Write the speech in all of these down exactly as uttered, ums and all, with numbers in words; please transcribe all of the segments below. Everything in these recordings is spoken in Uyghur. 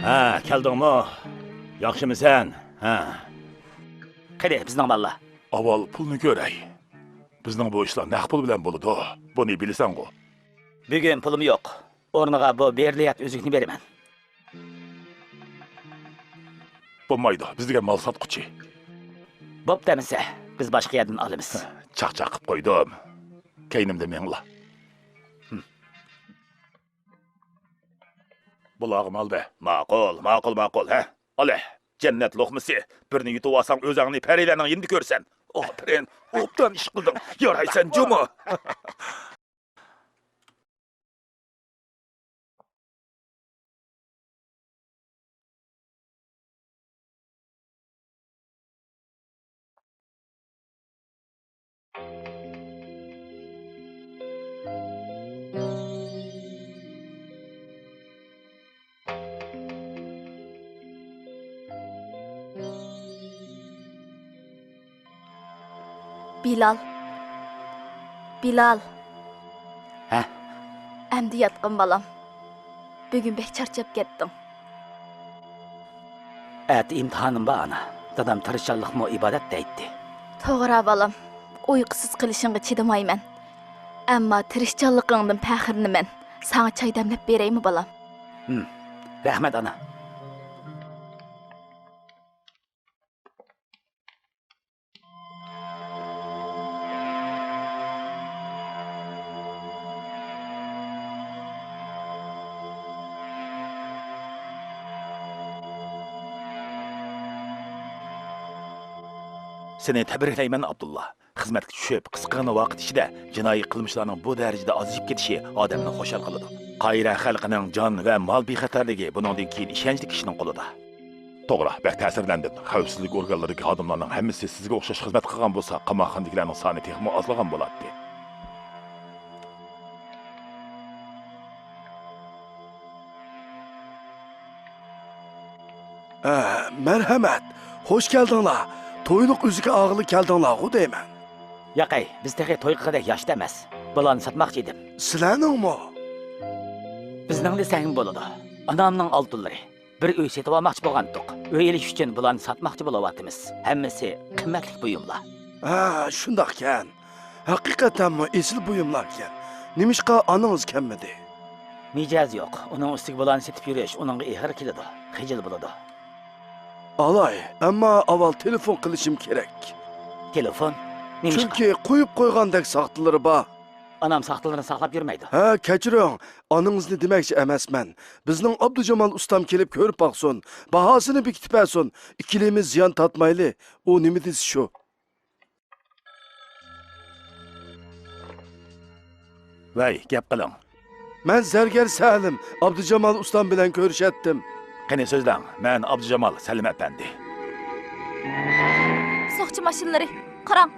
ھە، كەلدىڭمۇ؟ ياخشىمۇ سەن؟ ھە. قېنى، بىزنىڭ بالىلار؟ ئاۋۋال پۇلنى كۆرەي. بىزنىڭ بۇ ئىشلار نەق پۇل بىلەن بولىدۇ. بۇنى بىلىسەنغۇ؟ بۈگۈن پۇلۇم يوق. ئورنىغا بۇ بېرىلىيەت ئۈزۈكنى بېرىمەن. بولمايدۇ، بىز دېگەن مال ساتقۇچى. بوپتۇ ئەمىسە، بىز باشقا يەردىن ئالىمىز. چاقچاق قىپ قويدۇم. كەينىمدە مېڭىڭلار. بۇلارغا مال بەر. ماقۇل، ماقۇل، ماقۇل، ھە. ئالە، جەننەت لوقمىسى. بىرنى يۇتۇۋالساڭ، ئۆزۈڭنى پەرىلەرنىڭ يېنىدا كۆرىسەن. ئاپىرىن، ئوبدان ئىش قىلدىڭ. يارايسەن جۇمۇ. بىلال. بىلال. ھە؟ ئەمدى ياتقىن، بالام. بۈگۈن بەك چارچاپ كەتتىڭ. ئەتە ئىمتىھانىم بار، ئانا. دادام تىرىشچانلىقمۇ ئىبادەت دەيتتى. توغرا، بالام. ئۇيقۇسىز قېلىشىڭغا چىدىمايمەن. ئەمما تىرىشچانلىقىڭدىن پەخىرلىنىمەن. ساڭا چاي دەملەپ بېرەيمۇ، بالام؟ ھىم. رەھمەت، ئانا. سېنى تەبرىكلەيمەن، ئابدۇللا. خىزمەتكە چۈشۈپ، قىسقىغىنە ۋاقىت ئىچىدە جىنايى قىلمىشلارنىڭ بۇ دەرىجىدە ئازىيىپ كېتىشى ئادەمنى خۇشال قىلىدۇ. قاھىرە خەلقىنىڭ جان ۋە مال بىخەتەرلىكى بۇنىڭدىن كېيىن ئىشەنچلىك كىشىنىڭ قولىدا. توغرا، بەك تەسىرلەندىم. خەۋپسىزلىك ئورگانلىرىدىكى خادىملارنىڭ ھەممىسى سىزگە ئوخشاش خىزمەت قىلغان بولسا، قاماقخانىدىكىلەرنىڭ سانى تېخىمۇ ئازلىغان بولاتتى. ئە، مەرھەمەت، خوش كەلدىڭلار. تويلۇق ئۈزۈكى ئاغىلى كەلدىڭلارغۇ دەيمەن. ياقەي، بىز تېخى توي قىلغۇدەك ياشتا ئەمەس. بالانى ساتماقچى ئىدىم. سىلەرنىڭمۇ؟ بىزنىڭ دېسەڭ بولىدۇ. ئانامنىڭ ئالتۇنلىرى. بىر ئۆي سېتىۋالماقچى بولغانتۇق. ئۆي ئېلىش ئۈچۈن بۇلارنى ساتماقچى بولۇۋاتىمىز. ھەممىسى قىممەتلىك بۇيۇملار. ھە، شۇنداقكەن. ھەقىقەتەنمۇ ئېسىل بۇيۇملاركەن. نېمىشقا ئانىڭىز كەلمىدى؟ مىجەزى يوق. ئۇنىڭ ئۈستىگە بۇلارنى سېتىپ يۈرۈش ئۇنىڭغا ئېغىر كېلىدۇ. خىجىل بولىدۇ. ئالاي، ئەمما ئاۋۋال تېلېفون قىلىشىم كېرەك. تېلېفون؟ نېمىشقا؟ چۈنكى قويۇپ قويغاندەك ساختىلىرى بار. ئانام ساختىلىرىنى ساقلاپ يۈرمەيدۇ. ھە، كەچۈرۈڭ. ئانىڭىزنى دېمەكچى ئەمەسمەن. بىزنىڭ ئابدۇجامال ئۇستام كېلىپ كۆرۈپ باقسۇن. باھاسىنى بېكىتىپ بەرسۇن. ئىككىلىمىز زىيان تارتمايلى. ئۇ نېمە دېسە شۇ. ۋەي، گەپ قىلىڭ. مەن زەرگەر سەلىم، ئابدۇجامال ئۇستام بىلەن كۆرۈشەتتىم. قېنى سۆزلەڭ، مەن ئابدۇجامال سەلىم ئەپەندى. ساقچى ماشىنىلىرى، قاراڭ.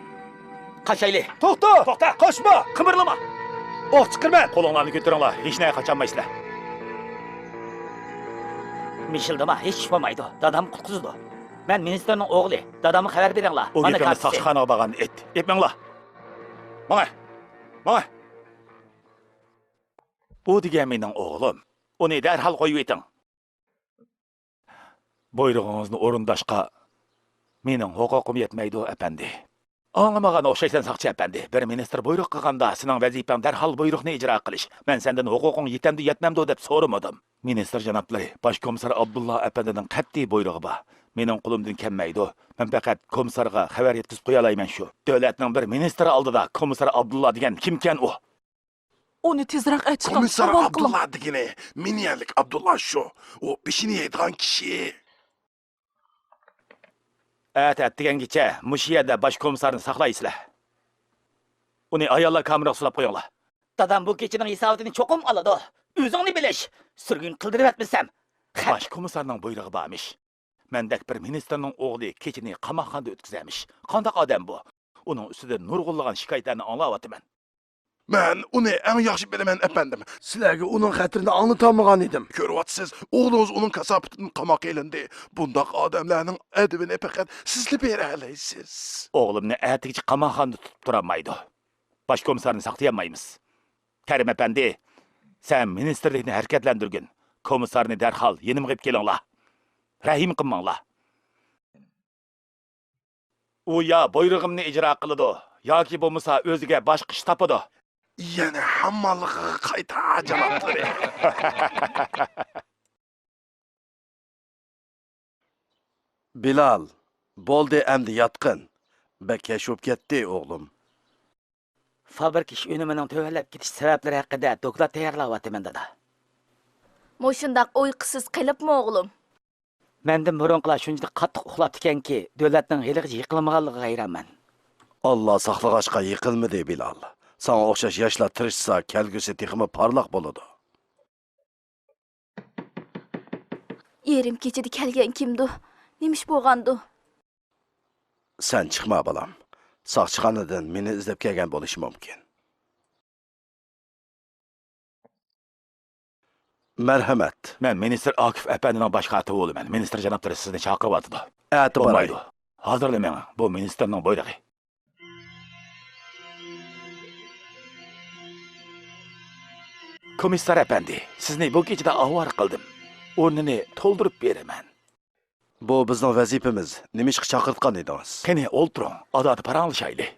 قاچايلى. توختا! توختا! قاچما! قىمىرلىما! ئوق چىقىرىمەن! قولۇڭلارنى كۆتۈرۈڭلار، ھېچنەگە قاچالمايسىلەر. مىشىلدىما، ھېچ ئىش بولمايدۇ، دادام قۇتقۇزىدۇ. مەن مىنىستىرنىڭ ئوغلى، دادامغا خەۋەر بېرىڭلار. ئۇ مانا گېپىڭنى كارتىسى. ساقچىخانىغا بارغان ئېيت. ئېلىپ مېڭىڭلار. ماڭە! ماڭە! ئۇ دېگەن مېنىڭ ئوغلۇم. ئۇنى دەرھال قويۇۋېتىڭ. بۇيرۇغىڭىزنى ئورۇنداشقا مېنىڭ ھوقۇقۇم يەتمەيدۇ، ئەپەندى. ئاڭلىمىغان ئوخشايسەن، ساقچى ئەپەندى. بىر مىنىستىر بۇيرۇق قىلغاندا، سېنىڭ ۋەزىپەڭ دەرھال بۇيرۇقنى ئىجرا قىلىش. مەن سەندىن ھوقۇقۇڭ يېتەمدۇ، يەتمەمدۇ دەپ سورىمىدىم. مىنىستىر جانابلىرى، باش كومىسسار ئابدۇللا ئەپەندىنىڭ قەتئىي بۇيرۇقى بار. مېنىڭ قولۇمدىن كەلمەيدۇ. مەن پەقەت كومىسسارغا خەۋەر يەتكۈزۈپ قويالايمەن شۇ. دۆلەتنىڭ بىر مىنىستىرى ئالدىدا كومىسسار ئابدۇللا دېگەن كىمكەن ئۇ؟ ئۇنى تېزرەك ئەچىقىڭ، كومىسسار ئابدۇللا دېگىنى مىنيەنلىك ئابدۇللا شۇ. ئۇ بېشىنى يەيدىغان كىشى. ئەتە ئەتىگەنگىچە مۇشۇ يەردە باش كومىسسارنى ساقلايسىلەر. ئۇنى ئاياللار كامېرىغا سولاپ قويۇڭلار. دادام بۇ كېچىنىڭ ھېسابىتىنى چوقۇم ئالىدۇ. ئۆزۈڭنى بىلىش. سۈرگۈن قىلدۇرۇۋەتمىسەم. باش كومىسسارنىڭ بۇيرۇقى بارمىش. مەندەك بىر مىنىستىرنىڭ ئوغلى كېچىنى قاماقخانىدا ئۆتكۈزەرمىش. قانداق ئادەم بۇ؟ ئۇنىڭ ئۈستىدىن نۇرغۇنلىغان شىكايەتلەرنى ئاڭلاۋاتىمەن. مەن ئۇنى ئەڭ ياخشى بىلىمەن، ئەپەندىم. سىلەرگە ئۇنىڭ خەتىرىنى ئاڭلىتالمىغان ئىدىم. كۆرۈۋاتىسىز، ئوغلىڭىز ئۇنىڭ كاساپىتىدىن قاماققا ئېلىندى. بۇنداق ئادەملەرنىڭ ئەدىپىنى پەقەت سىزلا بېرەلەيسىز. ئوغلۇمنى ئەتىگىچە قاماقخانىدا تۇتۇپ تۇرالمايدۇ. باش كومىسسارنى ساقلىيالمايمىز. كەرىم ئەپەندى، سەن مىنىستىرلىكنى ھەرىكەتلەندۈرگىن. كومىسسارنى دەرھال يېنىمغا ئېلىپ كېلىڭلار. رەھىم قىلماڭلار. ئۇ يا بۇيرۇغۇمنى ئىجرا قىلىدۇ، ياكى بولمىسا ئۆزىگە باشقا ئىش تاپىدۇ. يەنە ھامماللىقىغا قايتا، جانابلىرى. بىلال، بولدى، ئەمدى ياتقىن. بەك كەچ بولۇپ كەتتى، ئوغلۇم. فابرىكا ئىش ئۈنۈمىنىڭ تۆۋەنلەپ كېتىش سەۋەبلىرى ھەققىدە دوكلات تەييارلاۋاتىمەن، دادا. مۇشۇنداق ئۇيقۇسىز قېلىپمۇ، ئوغلۇم؟ مەندىن بۇرۇنقىلار شۇنچىلىك قاتتىق ئۇخلاپتىكەنكى، دۆلەتنىڭ ھېلىغىچە يىقىلمىغانلىقىغا ھەيرانمەن. ئاللا ساقلىغاچقا يىقىلمىدى، بىلال. ساڭا ئوخشاش ياشلار تىرىشسا، كەلگۈسى تېخىمۇ پارلاق بولىدۇ. يېرىم كېچىدە كەلگەن كىمدۇ؟ نېمە ئىش بولغاندۇ؟ سەن چىقما، بالام. ساقچىخانىدىن مېنى ئىزدەپ كەلگەن بولۇشى مۇمكىن. مەرھەمەت. مەن مىنىستىر ئاكىف ئەپەندىنىڭ باش كاتىپى بولىمەن. مىنىستىر جانابلىرى سىزنى چاقىرىۋاتىدۇ. ئەتە باراي. بولمايدۇ. ھازىرلا مېڭىڭ. بۇ مىنىستىرنىڭ بۇيرۇقى. كومىسسار ئەپەندى، سىزنى بۇ كېچىدە ئاۋارە قىلدىم. ئورنىنى تولدۇرۇپ بېرىمەن. بۇ بىزنىڭ ۋەزىپىمىز. نېمىشقا چاقىرتقان ئىدىڭىز؟ قېنى، ئولتۇرۇڭ، ئادادا پاراڭلىشايلى.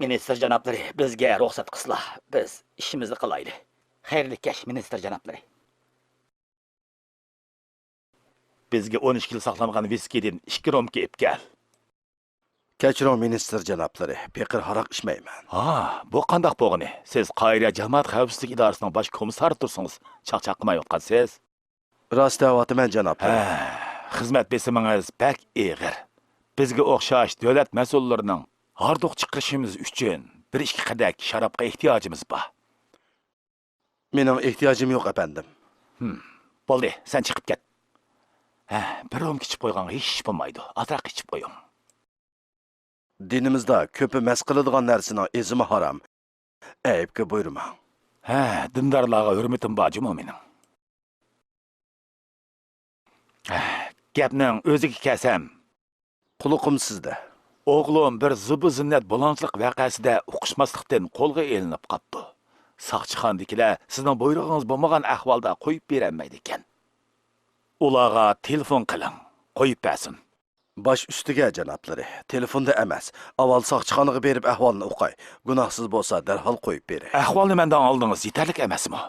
مىنىستىر جانابلىرى، بىزگە رۇخسەت قىلسىلا، بىز ئىشىمىزنى قىلايلى. خەيرلىك كەچ، مىنىستىر جانابلىرى. بىزگە ئون ئىككى يىل ساقلانغان ۋىسكىدىن ئىككى رومكا ئېلىپ كەل. كەچۈرۈڭ، مىنىستىر جانابلىرى، پېقىر ھاراق ئىچمەيمەن. ھا، بۇ قانداق بولغىنى؟ سىز قاھىرە جامائەت خەۋپسىزلىك ئىدارىسىنىڭ باش كومىسسارى تۇرسىڭىز، چاقچاق قىلمايۋاتقانسىز. راست دەۋاتىمەن، جانابلىرى. ھە، خىزمەت بېسىمىڭىز بەك ئېغىر. بىزگە ئوخشاش دۆلەت مەسئۇللىرىنىڭ ھاردۇق چىقىرىشىمىز ئۈچۈن بىر ئىككى قەدەك شارابقا ئېھتىياجىمىز بار. مېنىڭ ئېھتىياجىم يوق، ئەپەندىم. ھىم، بولدى، سەن چىقىپ كەت. ھە، بىر رومكا ئىچىپ قويغانغا ھېچ ئىش بولمايدۇ. ئازراق ئىچىپ قويۇڭ. دىنىمىزدا كۆپى مەس قىلىدىغان نەرسىنىڭ ئېزىمۇ ھارام. ئەيىبكە بۇيرۇماڭ. ھە، دىندارلارغا ھۆرمىتىم بار جۇمۇ مېنىڭ. ھە، گەپنىڭ ئۆزىگە كەلسەم. قۇلىقىم سىزدە. ئوغلۇم بىر زىبۇ زىننەت بۇلاڭچىلىق ۋەقەسىدە ئۇقۇشماسلىقتىن قولغا ئېلىنىپ قاپتۇ. ساقچىخانىدىكىلەر سىزنىڭ بۇيرۇقىڭىز بولمىغان ئەھۋالدا قويۇپ بېرەلمەيدىكەن. ئۇلارغا تېلېفون قىلىڭ، قويۇپ بەرسۇن. باش ئۈستىگە، جانابلىرى. تېلېفوندا ئەمەس. ئاۋۋال ساقچىخانىغا بېرىپ ئەھۋالنى ئۇقاي. گۇناھسىز بولسا دەرھال قويۇپ بېرەي. ئەھۋالنى مەندىن ئالدىڭىز يېتەرلىك ئەمەسمۇ؟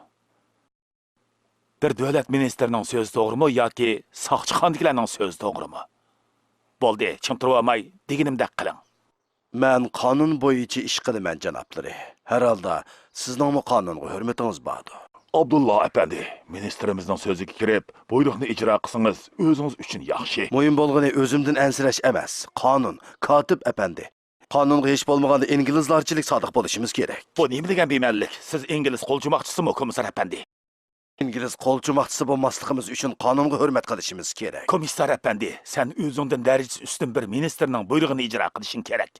بىر دۆلەت مىنىستىرىنىڭ سۆزى توغرىمۇ ياكى ساقچىخانىدىكىلەرنىڭ سۆزى توغرىمۇ؟ بولدى، چىڭ تۇرۇۋالماي دېگىنىمدەك قىلىڭ. مەن قانۇن بويىچە ئىش قىلىمەن، جانابلىرى. ھەر ھالدا سىزنىڭمۇ قانۇنغا ھۆرمىتىڭىز باردۇ. ئابدۇللا ئەپەندى، مىنىستىرىمىزنىڭ سۆزىگە كىرىپ، بۇيرۇقنى ئىجرا قىلسىڭىز ئۆزىڭىز ئۈچۈن ياخشى. مۇھىم بولغىنى ئۆزۈمدىن ئەنسىرەش ئەمەس، قانۇن، كاتىپ ئەپەندى. قانۇنغا ھېچ بولمىغاندا ئىنگلىزلارچىلىك سادىق بولۇشىمىز كېرەك. بۇ نېمە دېگەن بىمەنىلىك؟ سىز ئىنگلىز قولچۇماقچىسىمۇ، كومىسسار ئەپەندى؟ ئىنگلىز قولچۇماقچىسى بولماسلىقىمىز ئۈچۈن قانۇنغا ھۆرمەت قىلىشىمىز كېرەك. كومىسسار ئەپەندى، سەن ئۆزۈڭدىن دەرىجىسى ئۈستۈن بىر مىنىستىرنىڭ بۇيرۇقىنى ئىجرا قىلىشىڭ كېرەك.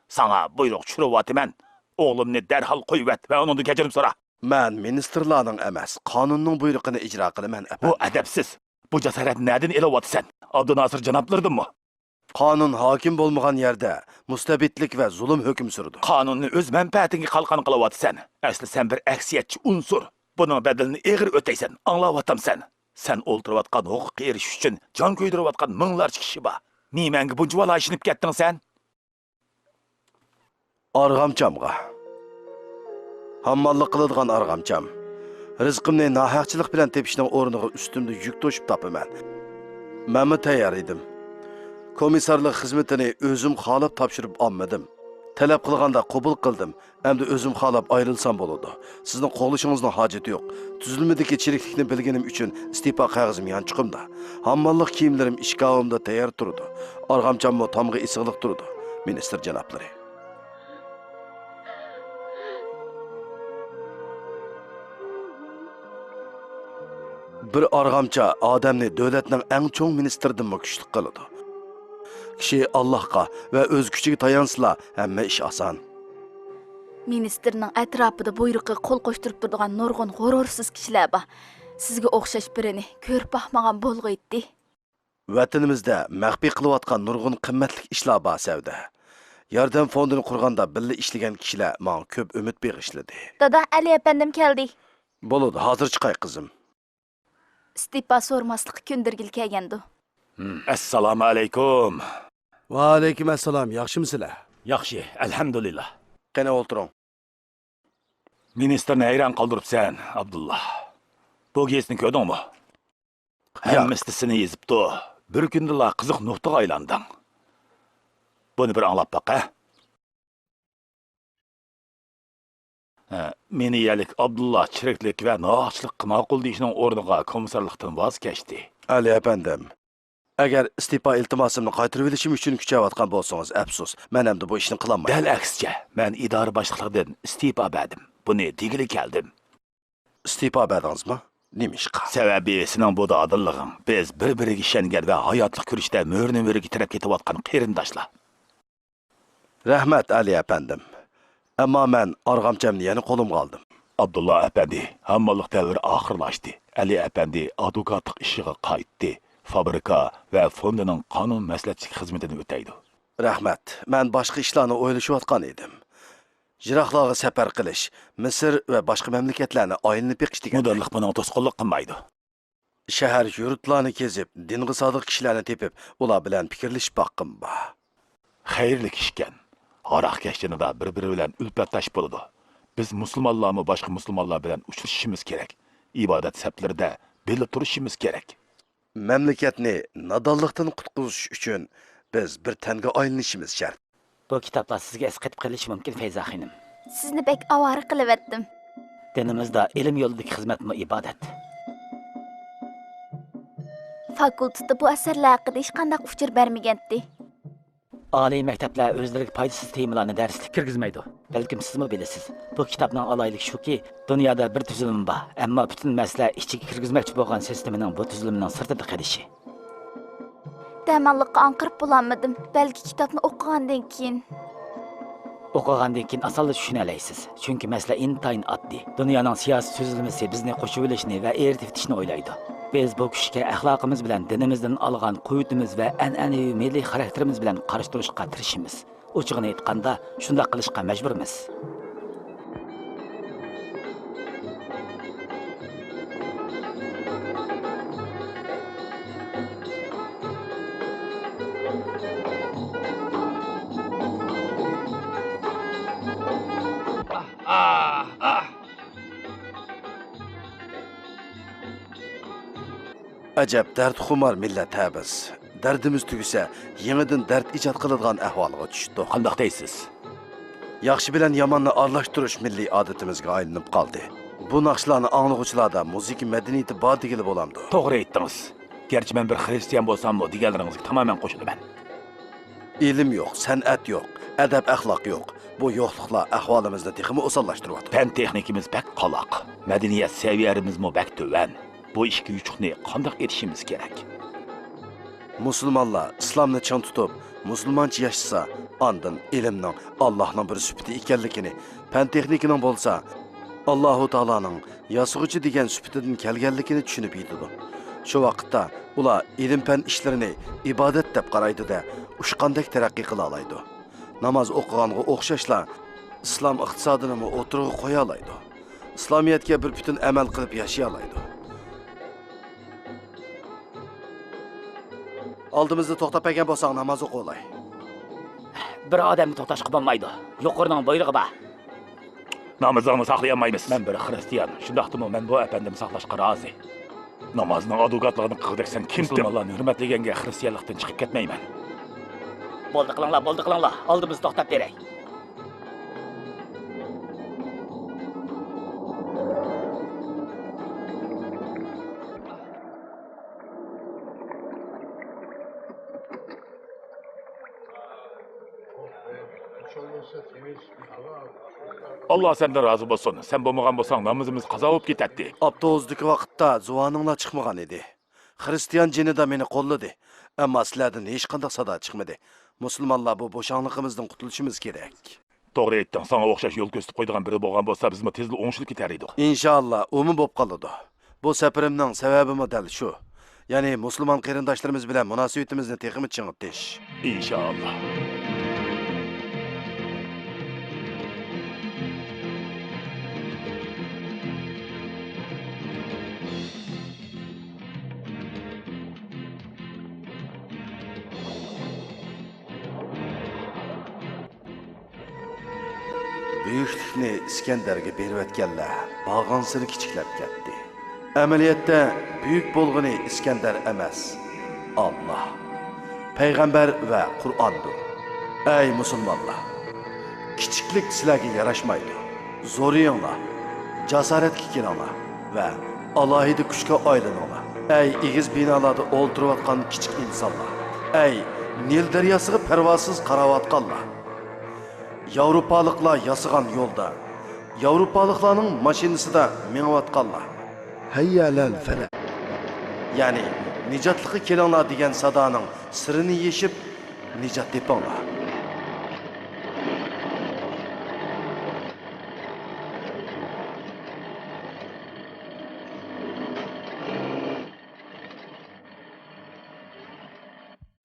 ساڭا بۇيرۇق چۈشۈرۈۋاتىمەن. ئوغلۇمنى دەرھال قويۇۋەت ۋە ئۇنىڭدىن كەچۈرۈم سورا. مەن مىنىستىرلارنىڭ ئەمەس، قانۇننىڭ بۇيرۇقىنى ئىجرا قىلىمەن، بۇ ئەپەندىم. ئەدەپسىز. بۇ جاسارەتنى نەدىن ئېلىۋاتىسەن؟ ئابدۇناسىر جانابلىرىدىنمۇ؟ قانۇن ھاكىم بولمىغان يەردە مۇستەبىتلىك ۋە زۇلۇم ھۆكۈم سۈرىدۇ. قانۇننى ئۆز مەنپەئەتىڭگە قالقان قىلىۋاتىسەن. ئەسلى سەن بىر ئەكسىيەتچى ئۇنسۇر. بۇنىڭ بەدىلىنى ئېغىر ئۆتەيسەن، ئاڭلاۋاتامسەن؟ سەن ئولتۇرۇۋاتقان ھوقۇققا ئېرىشىش ئۈچۈن جان كۆيدۈرۈۋاتقان مىڭلارچە كىشى بار. نېمەڭگە بۇنچىۋالا ئىشىنىپ كەتتىڭ سەن؟ ئارغامچامغا. ھامماللىق قىلىدىغان ئارغامچام. رىزقىمنى ناھەقچىلىق بىلەن تېپىشنىڭ ئورنىغا ئۈستۈمدە يۈك توشۇپ تاپىمەن. مەنمۇ تەييار ئىدىم. كومىسسارلىق خىزمىتىنى ئۆزۈم خالاپ تاپشۇرۇپ ئالمىدىم. تەلەپ قىلغاندا قوبۇل قىلدىم. ئەمدى ئۆزۈم خالاپ ئايرىلسام بولىدۇ. سىزنىڭ قوغلىشىڭىزنىڭ ھاجىتى يوق. تۈزۈلمىدىكى چىرىكلىكنى بىلگىنىم ئۈچۈن ئىستېپا قەغىزىم يانچۇقۇمدا. ھامماللىق كىيىملىرىم ئىشكاپىمدا تەييار تۇرىدۇ. ئارغامچاممۇ تامغا ئېسىقلىق تۇرىدۇ، مىنىستىر جانابلىرى. بىر ئارغامچا ئادەمنى دۆلەتنىڭ ئەڭ چوڭ مىنىستىرىدىنمۇ كۈچلۈك قىلىدۇ. كىشى ئاللاھقا ۋە ئۆز كۈچىگە تايانسىلا، ھەممە ئىش ئاسان. مىنىستىرنىڭ ئەتراپىدا بۇيرۇقىغا قول قوشتۇرۇپ تۇرىدىغان نۇرغۇن غۇرۇرسىز كىشىلەر بار. سىزگە ئوخشاش بىرىنى كۆرۈپ باقمىغان بولغىيتتى. ۋەتىنىمىزدە مەخپىي قىلىۋاتقان نۇرغۇن قىممەتلىك ئىشلار بار، سەۋدە. ياردەم فوندىنى قۇرغاندا بىللە ئىشلىگەن كىشىلەر ماڭا كۆپ ئۈمىد بېغىشلىدى. دادا، ئەلى ئەپەندىم كەلدى. بولىدۇ، ھازىر چىقاي، قىزىم. ئىستېپا سورىماسلىققا كۆندۈرگىلى كەلگەندۇ. ئەسسالامۇ ئەلەيكۇم. ۋەئەلەيكۇم ئەسسالام، ياخشىمۇسىلەر؟ ياخشى، ئەلھەمدۇلىللا. قېنى ئولتۇرۇڭ. مىنىستىرنى ھەيران قالدۇرۇپسەن، ئابدۇللا. بۇ گېزىتنى كۆردۈڭمۇ؟ ياق. ھەممىسى سېنى يېزىپتۇ. بىر كۈندىلا قىزىق نۇقتىغا ئايلاندىڭ. بۇنى بىر ئاڭلاپ باق، ھە؟ ھە، مېنى يەرلىك ئابدۇللا چىرىكلىك ۋە ناھەقچىلىققا ماقۇل دېيىشنىڭ ئورنىغا كومىسسارلىقتىن ۋاز كەچتى. ئەلى ئەپەندىم، ئەگەر ئىستېپا ئىلتىماسىمنى قايتۇرۇۋېلىشىم ئۈچۈن كۈچەۋاتقان بولسىڭىز، ئەپسۇس، مەن ئەمدى بۇ ئىشنى قىلالمايمەن. دەل ئەكسىچە، مەن ئىدارە باشلىقلىقىدىن ئىستېپا بەردىم. بۇنى دېگىلى كەلدىم. ئىستېپا بەردىڭىزمۇ؟ نېمىشقا؟ سەۋەبى سېنىڭ بۇ دادىللىقىڭ. بىز بىر-بىرىگە ئىشەنگەن ۋە ھاياتلىق كۈرىشىدە مۈرىنى مۈرىگە تىرەپ كېتىۋاتقان قېرىنداشلار. رەھمەت، ئەلى ئەپەندىم. ئەمما مەن ئارغامچامنى يەنە قولۇمغا ئالدىم. ئابدۇللا ئەپەندى، ھامماللىق دەۋرى ئاخىرلاشتى. ئەلى ئەپەندى ئادۋوكاتلىق ئىشىغا قايتتى. فابرىكا ۋە فوندىنىڭ قانۇن مەسلىھەتچىلىك خىزمىتىنى ئۆتەيدۇ. رەھمەت. مەن باشقا ئىشلارنى ئويلىشىۋاتقان ئىدىم. يىراقلارغا سەپەر قىلىش، مىسىر ۋە باشقا مەملىكەتلەرنى ئايلىنىپ بېقىش دېگەن. مۇدىرلىق بۇنىڭغا توسقۇنلۇق قىلمايدۇ. شەھەر، يۇرتلارنى كېزىپ، دىنغا سادىق كىشىلەرنى تېپىپ، ئۇلار بىلەن پىكىرلىشىپ باققۇم بار. خەيرلىك ئىشكەن. ھاراقكەش جېنىدا بىر-بىرى بىلەن ئۈلپەتداش بولىدۇ. بىز مۇسۇلمانلارمۇ باشقا مۇسۇلمانلار بىلەن ئۇچرىشىشىمىز كېرەك. ئىبادەت سەپلىرىدە بىللە تۇرۇشىمىز كېرەك. مەملىكەتنى نادانلىقتىن قۇتقۇزۇش ئۈچۈن بىز بىر تەنگە ئايلىنىشىمىز شەرت. بۇ كىتابلار سىزگە ئەسقېتىپ قېلىشى مۇمكىن، فەيزا خېنىم. سىزنى بەك ئاۋارە قىلىۋەتتىم. دىنىمىزدا ئىلىم يولىدىكى خىزمەتمۇ ئىبادەت. فاكۇلتېتتا بۇ ئەسەرلەر ھەققىدە ھېچقانداق ئۇچۇر بەرمىگەنتى. ئالىي مەكتەپلەر ئۆزلىرىگە پايدىسىز تېمىلارنى دەرسلىككە كىرگۈزمەيدۇ. بەلكىم سىزمۇ بىلىسىز، بۇ كىتابنىڭ ئالاھىدىلىكى شۇكى، دۇنيادا بىر تۈزۈلمە بار، ئەمما پۈتۈن مەسىلە ئىچىگە كىرگۈزمەكچى بولغان سىستېمىنىڭ بۇ تۈزۈلمىنىڭ سىرتىدا قېلىشى. دەماللىققا ئاڭقىرىپ بولالمىدىم. بەلكى كىتابنى ئوقۇغاندىن كېيىن. ئوقۇغاندىن كېيىن ئاسانلا چۈشىنەلەيسىز. چۈنكى مەسىلە ئىنتايىن ئاددىي. دۇنيانىڭ سىياسىي تۈزۈلمىسى بىزنى قوشۇۋېلىشنى ۋە ئېرىتىۋېتىشنى ئويلايدۇ. بىز بۇ كۈچكە ئەخلاقىمىز بىلەن، دىنىمىزدىن ئالغان قۇۋۋىتىمىز ۋە ئەنئەنىۋى مىللىي خاراكتېرىمىز بىلەن قارشى تۇرۇشقا تىرىشىمىز. ئوچۇقىنى ئېيتقاندا، شۇنداق قىلىشقا مەجبۇرمىز. ئەجەب دەردخۇمار مىللەت ھە بىز. دەردىمىز تۈگىسە، يېڭىدىن دەرد ئىجاد قىلىدىغان ئەھۋالغا چۈشتۇق. قانداق دەيسىز؟ ياخشى بىلەن ياماننى ئارىلاشتۇرۇش مىللىي ئادىتىمىزگە ئايلىنىپ قالدى. بۇ ناخشىلارنى ئاڭلىغۇچىلاردا مۇزىكا مەدەنىيىتى بار دېگىلى بولامدۇ؟ توغرا ئېيتتىڭىز. گەرچە مەن بىر خىرىستىيان بولساممۇ، دېگەنلىرىڭىزگە تامامەن قوشۇلىمەن. ئىلىم يوق، سەنئەت يوق، ئەدەپ-ئەخلاق يوق. بۇ يوقلۇقلار ئەھۋالىمىزنى تېخىمۇ ئوساللاشتۇرۇۋاتىدۇ. پەن-تېخنىكىمىز بەك قالاق، مەدەنىيەت سەۋىيەمىزمۇ بەك تۆۋەن. بۇ ئىككى يوچۇقنى قانداق ئېتىشىمىز كېرەك؟ مۇسۇلمانلار ئىسلامنى چىڭ تۇتۇپ، مۇسۇلمانچە ياشىسا، ئاندىن ئىلىمنىڭ ئاللاھنىڭ بىر سۈپىتى ئىكەنلىكىنى، پەن-تېخنىكىنىڭ بولسا ئاللاھۇ تائالانىڭ ياسىغۇچى دېگەن سۈپىتىدىن كەلگەنلىكىنى چۈشىنىپ يېتىدۇ. شۇ ۋاقىتتا ئۇلار ئىلىم-پەن ئىشلىرىنى ئىبادەت دەپ قارايدۇ-دە، ئۇچقاندەك تەرەققىي قىلالايدۇ. ناماز ئوقۇغانغا ئوخشاشلا، ئىسلام ئىقتىسادىنىمۇ ئوتتۇرىغا قويالايدۇ. ئىسلامىيەتكە بىر پۈتۈن ئەمەل قىلىپ ياشىيالايدۇ. ئالدىمىزدا توختاپ بەرگەن بولساڭ، ناماز ئوقۇۋالاي. بىر ئادەمنى توختاشقا بولمايدۇ. يۇقىرىنىڭ بۇيرۇقى بار. نامىزىڭنى ساقلىيالمايمىز. مەن بىر خىرىستىيان، شۇنداقتىمۇ مەن بۇ ئەپەندىمنى ساقلاشقا رازى. نامازنىڭ ئادۋوكاتلىقىنى قىلغۇدەك سەن كىمسەن؟ مۇسۇلمانلارنى ھۆرمەتلىگەنگە خىرىستىيانلىقتىن چىقىپ كەتمەيمەن. بولدى قىلىڭلار، بولدى قىلىڭلار. ئالدىمىزدا توختاپ بېرەي. ئاللا سەندىن رازى بولسۇن. سەن بولمىغان بولساڭ، نامىزىمىز قازا بولۇپ كېتەتتى. ئاپتوبۇستىكى ۋاقىتتا زۇۋانىڭلار چىقمىغان ئىدى. خىرىستىيان جېنىدا مېنى قوللىدى. ئەمما سىلەردىن ھېچقانداق سادا چىقمىدى. مۇسۇلمانلار بۇ بوشاڭلىقىمىزدىن قۇتۇلۇشىمىز كېرەك. توغرا ئېيتتىڭ، ساڭا ئوخشاش يول كۆرسىتىپ قويىدىغان بىرى بولغان بولسا، بىزمۇ تېزلا ئوڭشىلىپ كېتەر ئىدۇق. ئىنشائاللا، ئۇمۇ بوپ قالىدۇ. بۇ سەپىرىمنىڭ سەۋەبىمۇ دەل شۇ. يەنى مۇسۇلمان قېرىنداشلىرىمىز بىلەن مۇناسىۋىتىمىزنى تېخىمۇ چىڭىتىش. ئىنشائاللا. بۈيۈكلۈكنى ئىسكەندەرگە بېرىۋەتكەنلەر بارغانسېرى كىچىكلەپ كەتتى. ئەمەلىيەتتە، بۈيۈك بولغىنى ئىسكەندەر ئەمەس، ئاللا، پەيغەمبەر ۋە قۇرئاندۇر. ئەي مۇسۇلمانلار! كىچىكلىك سىلەرگە ياراشمايدۇ. زورىيىڭلار، جاسارەتكە كېلىڭلار ۋە ئالاھىدە كۈچكە ئايلىنىڭلار. ئەي ئېگىز بىنالاردا ئولتۇرۇۋاتقان كىچىك ئىنسانلار! ئەي نىل دەرياسىغا پەرۋاسىز قاراۋاتقانلار! ياۋروپالىقلار ياسىغان يولدا، ياۋروپالىقلارنىڭ ماشىنىسىدا مېڭىۋاتقانلار! ھەييە ئەلەل فەلەھ! يەنى نىجاتلىققا كېلىڭلار دېگەن سادانىڭ سىرىنى يېشىپ، نىجات تېپىڭلار!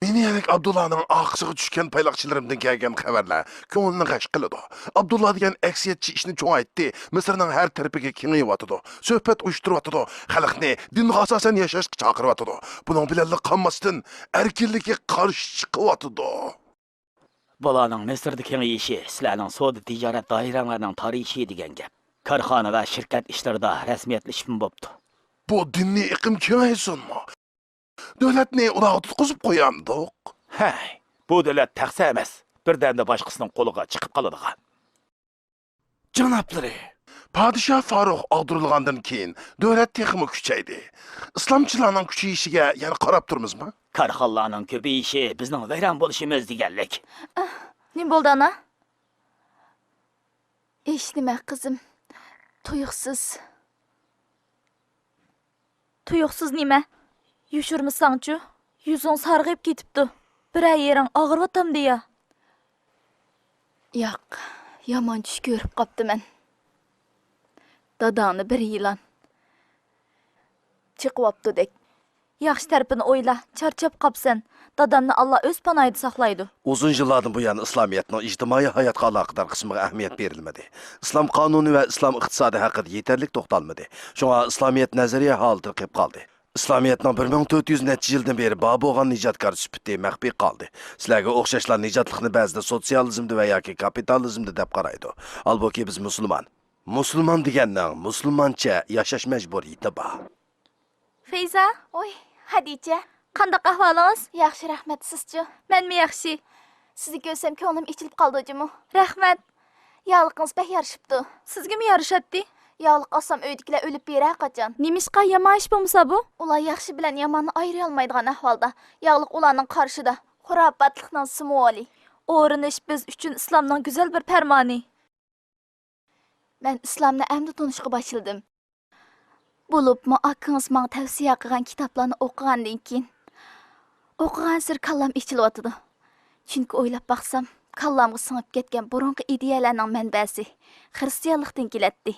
مېنى يەنىك ئابدۇللانىڭ ئارقىسىغا چۈشكەن پايلاقچىلىرىمدىن كەلگەن خەۋەرلەر كۆڭۈلنى غەش قىلىدۇ. ئابدۇللا دېگەن ئەكسىيەتچى ئىشنى چوڭايتتى، مىسىرنىڭ ھەر تەرىپىگە كېڭىيىۋاتىدۇ، سۆھبەت ئۇيۇشتۇرۇۋاتىدۇ، خەلقنى دىنغا ئاساسەن ياشاشقا چاقىرىۋاتىدۇ. بۇنىڭ بىلەنلا قالماستىن، ئەركىنلىككە قارشى چىقىۋاتىدۇ. بۇلارنىڭ مىسىردا كېڭىيىشى سىلەرنىڭ سودا تىجارەت دائىرەڭلارنىڭ تارىيىشى دېگەن گەپ. كارخانا ۋە شىركەت ئىشلىرىدا رەسمىيەتلىشىپمۇ بوپتۇ. بۇ دىنىي ئېقىم كېڭەيسۇنمۇ؟ دۆلەتنى ئۇلارغا تۇتقۇزۇپ قويامدۇق؟ ھەي، بۇ دۆلەت تەخسە ئەمەس، بىردەمدە باشقىسىنىڭ قولىغا چىقىپ قالىدىغان. جانابلىرى! پادىشاھ فاروق ئاغدۇرۇلغاندىن كېيىن، دۆلەت تېخىمۇ كۈچەيدى. ئىسلامچىلارنىڭ كۈچىيىشىگە يەنە قاراپ تۇرىمىزمۇ؟ كارخانىلارنىڭ كۆپىيىشى بىزنىڭ ۋەيران بولۇشىمىز دېگەنلىك. نېمە بولدى، ئانا؟ ھېچنېمە، قىزىم. تۇيۇقسىز. تۇيۇقسىز نېمە؟ يوشۇرمىساڭچۇ؟ يۈزۈڭ سارغىيىپ كېتىپتۇ. بىرەر يېرىڭ ئاغرىۋاتامدۇ يا؟ ياق، يامان چۈش كۆرۈپ قاپتىمەن. داداڭنى بىر يىلان چېقىۋاپتۇدەك. ياخشى تەرىپىنى ئويلا، چارچاپ قاپسەن. دادامنى ئاللا ئۆز پاناھىدا ساقلايدۇ. ئۇزۇن يىللاردىن بۇيان ئىسلامىيەتنىڭ ئىجتىمائىي ھاياتقا ئالاقىدار قىسمىغا ئەھمىيەت بېرىلمىدى. ئىسلام قانۇنى ۋە ئىسلام ئىقتىسادى ھەققىدە يېتەرلىك توختالمىدى. شۇڭا ئىسلامىيەت نەزەرىيە ھالىتىدە قېلىپ قالدى. ئىسلامىيەتنىڭ بىر مىڭ تۆت يۈز نەچچە يىلدىن بېرى بار بولغان نىجاتكار سۈپىتى مەخپىي قالدى. سىلەرگە ئوخشاشلا نىجاتلىقنى بەزىدە سوتسىيالىزمدا ۋە ياكى كاپىتالىزمدا دەپ قارايدۇ. ھالبۇكى بىز مۇسۇلمان. مۇسۇلمان دېگەننىڭ مۇسۇلمانچە ياشاش مەجبۇرىيىتى بار. فەيزا! ۋوي، خەدىچە! قانداق ئەھۋالىڭىز؟ ياخشى، رەھمەت، سىزچۇ؟ مەنمۇ ياخشى. سىزنى كۆرسەم كۆڭلۈم ئېچىلىپ قالىدۇ جۇمۇ. رەھمەت. ياغلىقىڭىز بەك يارىشىپتۇ. سىزگىمۇ يارىشاتتى. ياغلىق ئالسام ئۆيدىكىلەر ئۆلۈپ بېرەر قاچان. نېمىشقا، يامان ئىش بولمىسا بۇ؟ ئۇلار ياخشى بىلەن ياماننى ئايرىيالمايدىغان ئەھۋالدا. ياغلىق ئۇلارنىڭ قارىشىدا خۇراپاتلىقنىڭ سىمۋولى. ئورىنىش بىز ئۈچۈن ئىسلامنىڭ گۈزەل بىر پەرمانى. مەن ئىسلامنى ئەمدى تونۇشقا باشلىدىم. بولۇپمۇ ئاكىڭىز ماڭا تەۋسىيە قىلغان كىتابلارنى ئوقۇغاندىن كېيىن، ئوقۇغانسېرى كاللام ئېچىلىۋاتىدۇ. چۈنكى ئويلاپ باقسام، كاللامغا سىڭىپ كەتكەن بۇرۇنقى ئىدىيەلەرنىڭ مەنبەسى خىرىستىيانلىقتىن كېلەتتى.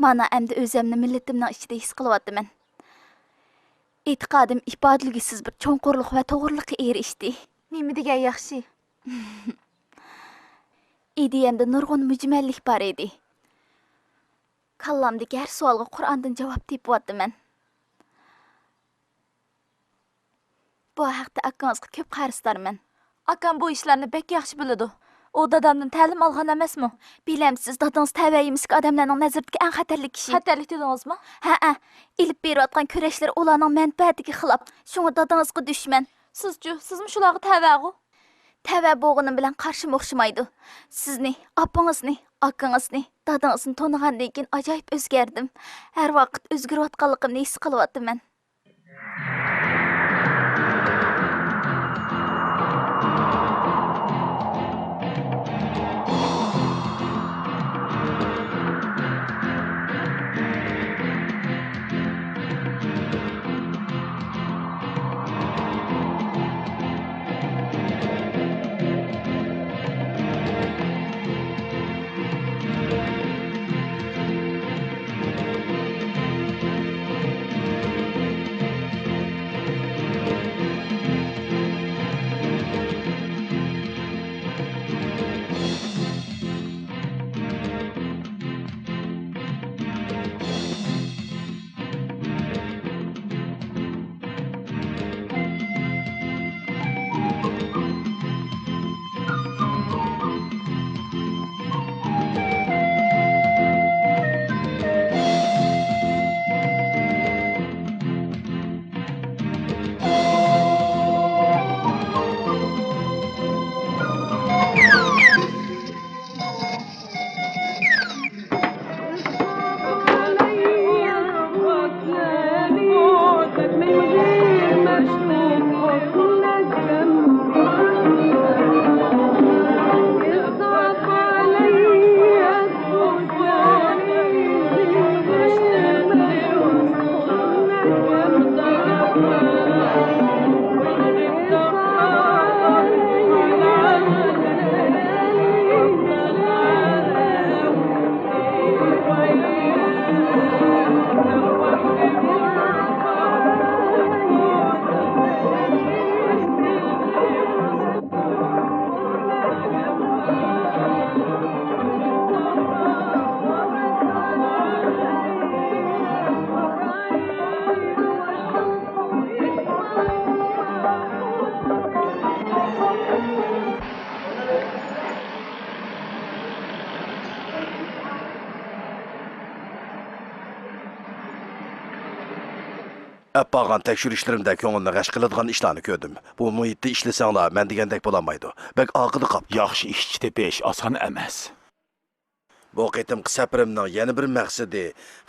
مانا ئەمدى ئۆزەمنى مىللىتىمنىڭ ئىچىدە ھېس قىلىۋاتىمەن. ئېتىقادىم ئىپادىلىگۈسىز بىر چوڭقۇرلۇق ۋە توغرىلىققا ئېرىشتى. نېمە دېگەن ياخشى! ئىدىيەمدە نۇرغۇن مۈجمەللىك بار ئىدى. كاللامدىكى ھەر سوئالغا قۇرئاندىن جاۋاب تېپىۋاتىمەن. بۇ ھەقتە ئاكىڭىزغا كۆپ قەرزدارمەن. ئاكام بۇ ئىشلارنى بەك ياخشى بىلىدۇ. ئۇ دادامدىن تەلىم ئالغان ئەمەسمۇ؟ بىلەمسىز، دادىڭىز تەۋە يېمىسلىك ئادەملەرنىڭ نەزىرىدىكى ئەڭ خەتەرلىك كىشى. خەتەرلىك دېدىڭىزمۇ؟ ھەئە، ئېلىپ بېرىۋاتقان كۈرەشلىرى ئۇلارنىڭ مەنپەئەتىگە خىلاپ. شۇڭا دادىڭىزغا دۈشمەن. سىزچۇ؟ سىزمۇ شۇلارغا تەۋەغۇ؟ تەۋە بولغىنىم بىلەن قارشىم ئوخشىمايدۇ. سىزنى، ئاپىڭىزنى، ئاكىڭىزنى، دادىڭىزنى تونۇغاندىن كېيىن ئاجايىپ ئۆزگەردىم. ھەر ۋاقىت ئۆزگىرىۋاتقانلىقىمنى ھېس قىلىۋاتىمەن. ئەپ بارغان تەكشۈرۈشلىرىمدە كۆڭۈلنى غەش قىلىدىغان ئىشلارنى كۆردۈم. بۇ مۇھىتتا ئىشلىسەڭلار، مەن دېگەندەك بولالمايدۇ. بەك ئارقىدا قاپتۇ. ياخشى ئىشچى تېپىش ئاسان ئەمەس. بۇ قېتىمقى سەپىرىمنىڭ يەنە بىر مەقسىتى،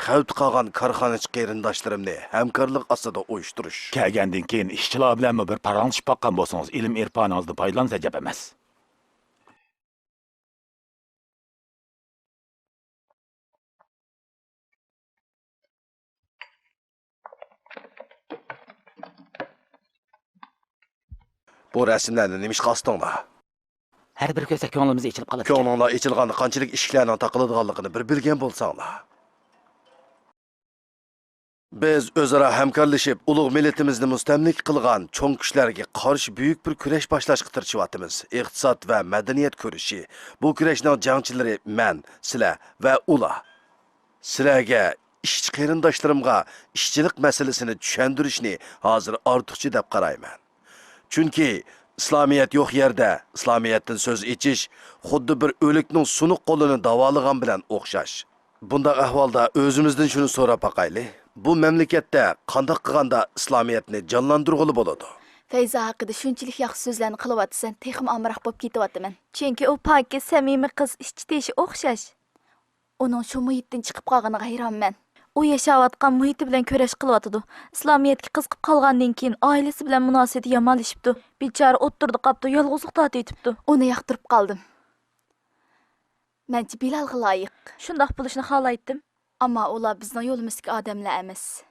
خەۋپتە قالغان كارخانىچى قېرىنداشلىرىمنى ھەمكارلىق ئاستىدا ئۇيۇشتۇرۇش. كەلگەندىن كېيىن ئىشچىلار بىلەنمۇ بىر پاراڭلىشىپ باققان بولسىڭىز، ئىلىم-ئېرپانىڭىزدىن پايدىلانسا ئەجەب ئەمەس. بۇ رەسىملەرنى نېمىشقا ئاستىڭلار؟ ھەر بىر كۆرسە كۆڭلىمىز ئېچىلىپ قالىدىكەن. كۆڭلۈڭلار ئېچىلغاندا قانچىلىك ئىشىكلەرنىڭ تاقىلىدىغانلىقىنى بىر بىلگەن بولساڭلار. بىز ئۆزئارا ھەمكارلىشىپ، ئۇلۇغ مىللىتىمىزنى مۇستەملىكە قىلغان چوڭ كۈچلەرگە قارشى بۈيۈك بىر كۈرەش باشلاشقا تىرىشىۋاتىمىز. ئىقتىساد ۋە مەدەنىيەت كۈرىشى. بۇ كۈرەشنىڭ جەڭچىلىرى مەن، سىلەر ۋە ئۇلار. سىلەرگە، ئىشچى قېرىنداشلىرىمغا ئىشچىلىق مەسىلىسىنى چۈشەندۈرۈشنى ھازىر ئارتۇقچە دەپ قارايمەن. چۈنكى ئىسلامىيەت يوق يەردە ئىسلامىيەتتىن سۆز ئېچىش خۇددى بىر ئۆلۈكنىڭ سۇنۇق قولىنى داۋالىغان بىلەن ئوخشاش. بۇنداق ئەھۋالدا ئۆزىمىزدىن شۇنى سوراپ باقايلى، بۇ مەملىكەتتە قانداق قىلغاندا ئىسلامىيەتنى جانلاندۇرغىلى بولىدۇ؟ فەيزا ھەققىدە شۇنچىلىك ياخشى سۆزلەرنى قىلىۋاتىسەن، تېخىمۇ ئامراق بولۇپ كېتىۋاتىمەن. چۈنكى ئۇ پاكىز، سەمىمىي قىز، ئىچ تېشى ئوخشاش. ئۇنىڭ شۇ مۇھىتتىن چىقىپ قالغىنىغا ھەيرانمەن. ئۇ ياشاۋاتقان مۇھىتى بىلەن كۈرەش قىلىۋاتىدۇ. ئىسلامىيەتكە قىزىقىپ قالغاندىن كېيىن ئائىلىسى بىلەن مۇناسىۋىتى يامانلىشىپتۇ. بىچارە ئوتتۇرىدا قاپتۇ، يالغۇزلۇقتا تېتىپتۇ. ئۇنى ياقتۇرۇپ قالدىم. مەنچە بىلالغا لايىق. شۇنداق بولۇشىنى خالايتتىم. ئەمما ئۇلار بىزنىڭ يولىمىزدىكى ئادەملەر ئەمەس.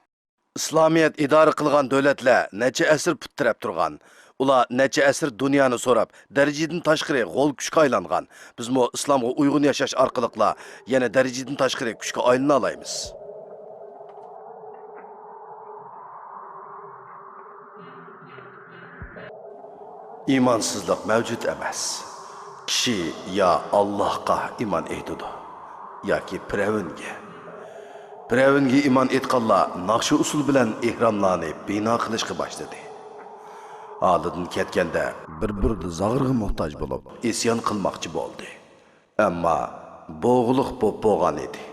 ئىسلامىيەت ئىدارە قىلغان دۆلەتلەر نەچچە ئەسىر پۇت تىرەپ تۇرغان. ئۇلار نەچچە ئەسىر دۇنيانى سوراپ، دەرىجىدىن تاشقىرى غول كۈچكە ئايلانغان. بىزمۇ ئىسلامغا ئۇيغۇن ياشاش ئارقىلىقلا يەنە دەرىجىدىن تاشقىرى كۈچكە ئايلىنالايمىز. ئىمانسىزلىق مەۋجۇت ئەمەس. كىشى يا ئاللاھقا ئىمان ئېيتىدۇ، ياكى پىرئەۋنگە. پىرئەۋنگە ئىمان ئېيتقانلار ناخشا ئۇسسۇل بىلەن ئېھراملارنى بىنا قىلىشقا باشلىدى. ھالىدىن كەتكەندە، بىر-بىرىدە زاغرىغا موھتاج بولۇپ، ئىسيان قىلماقچى بولدى. ئەمما بوغۇلۇق بوپ بولغان ئىدى.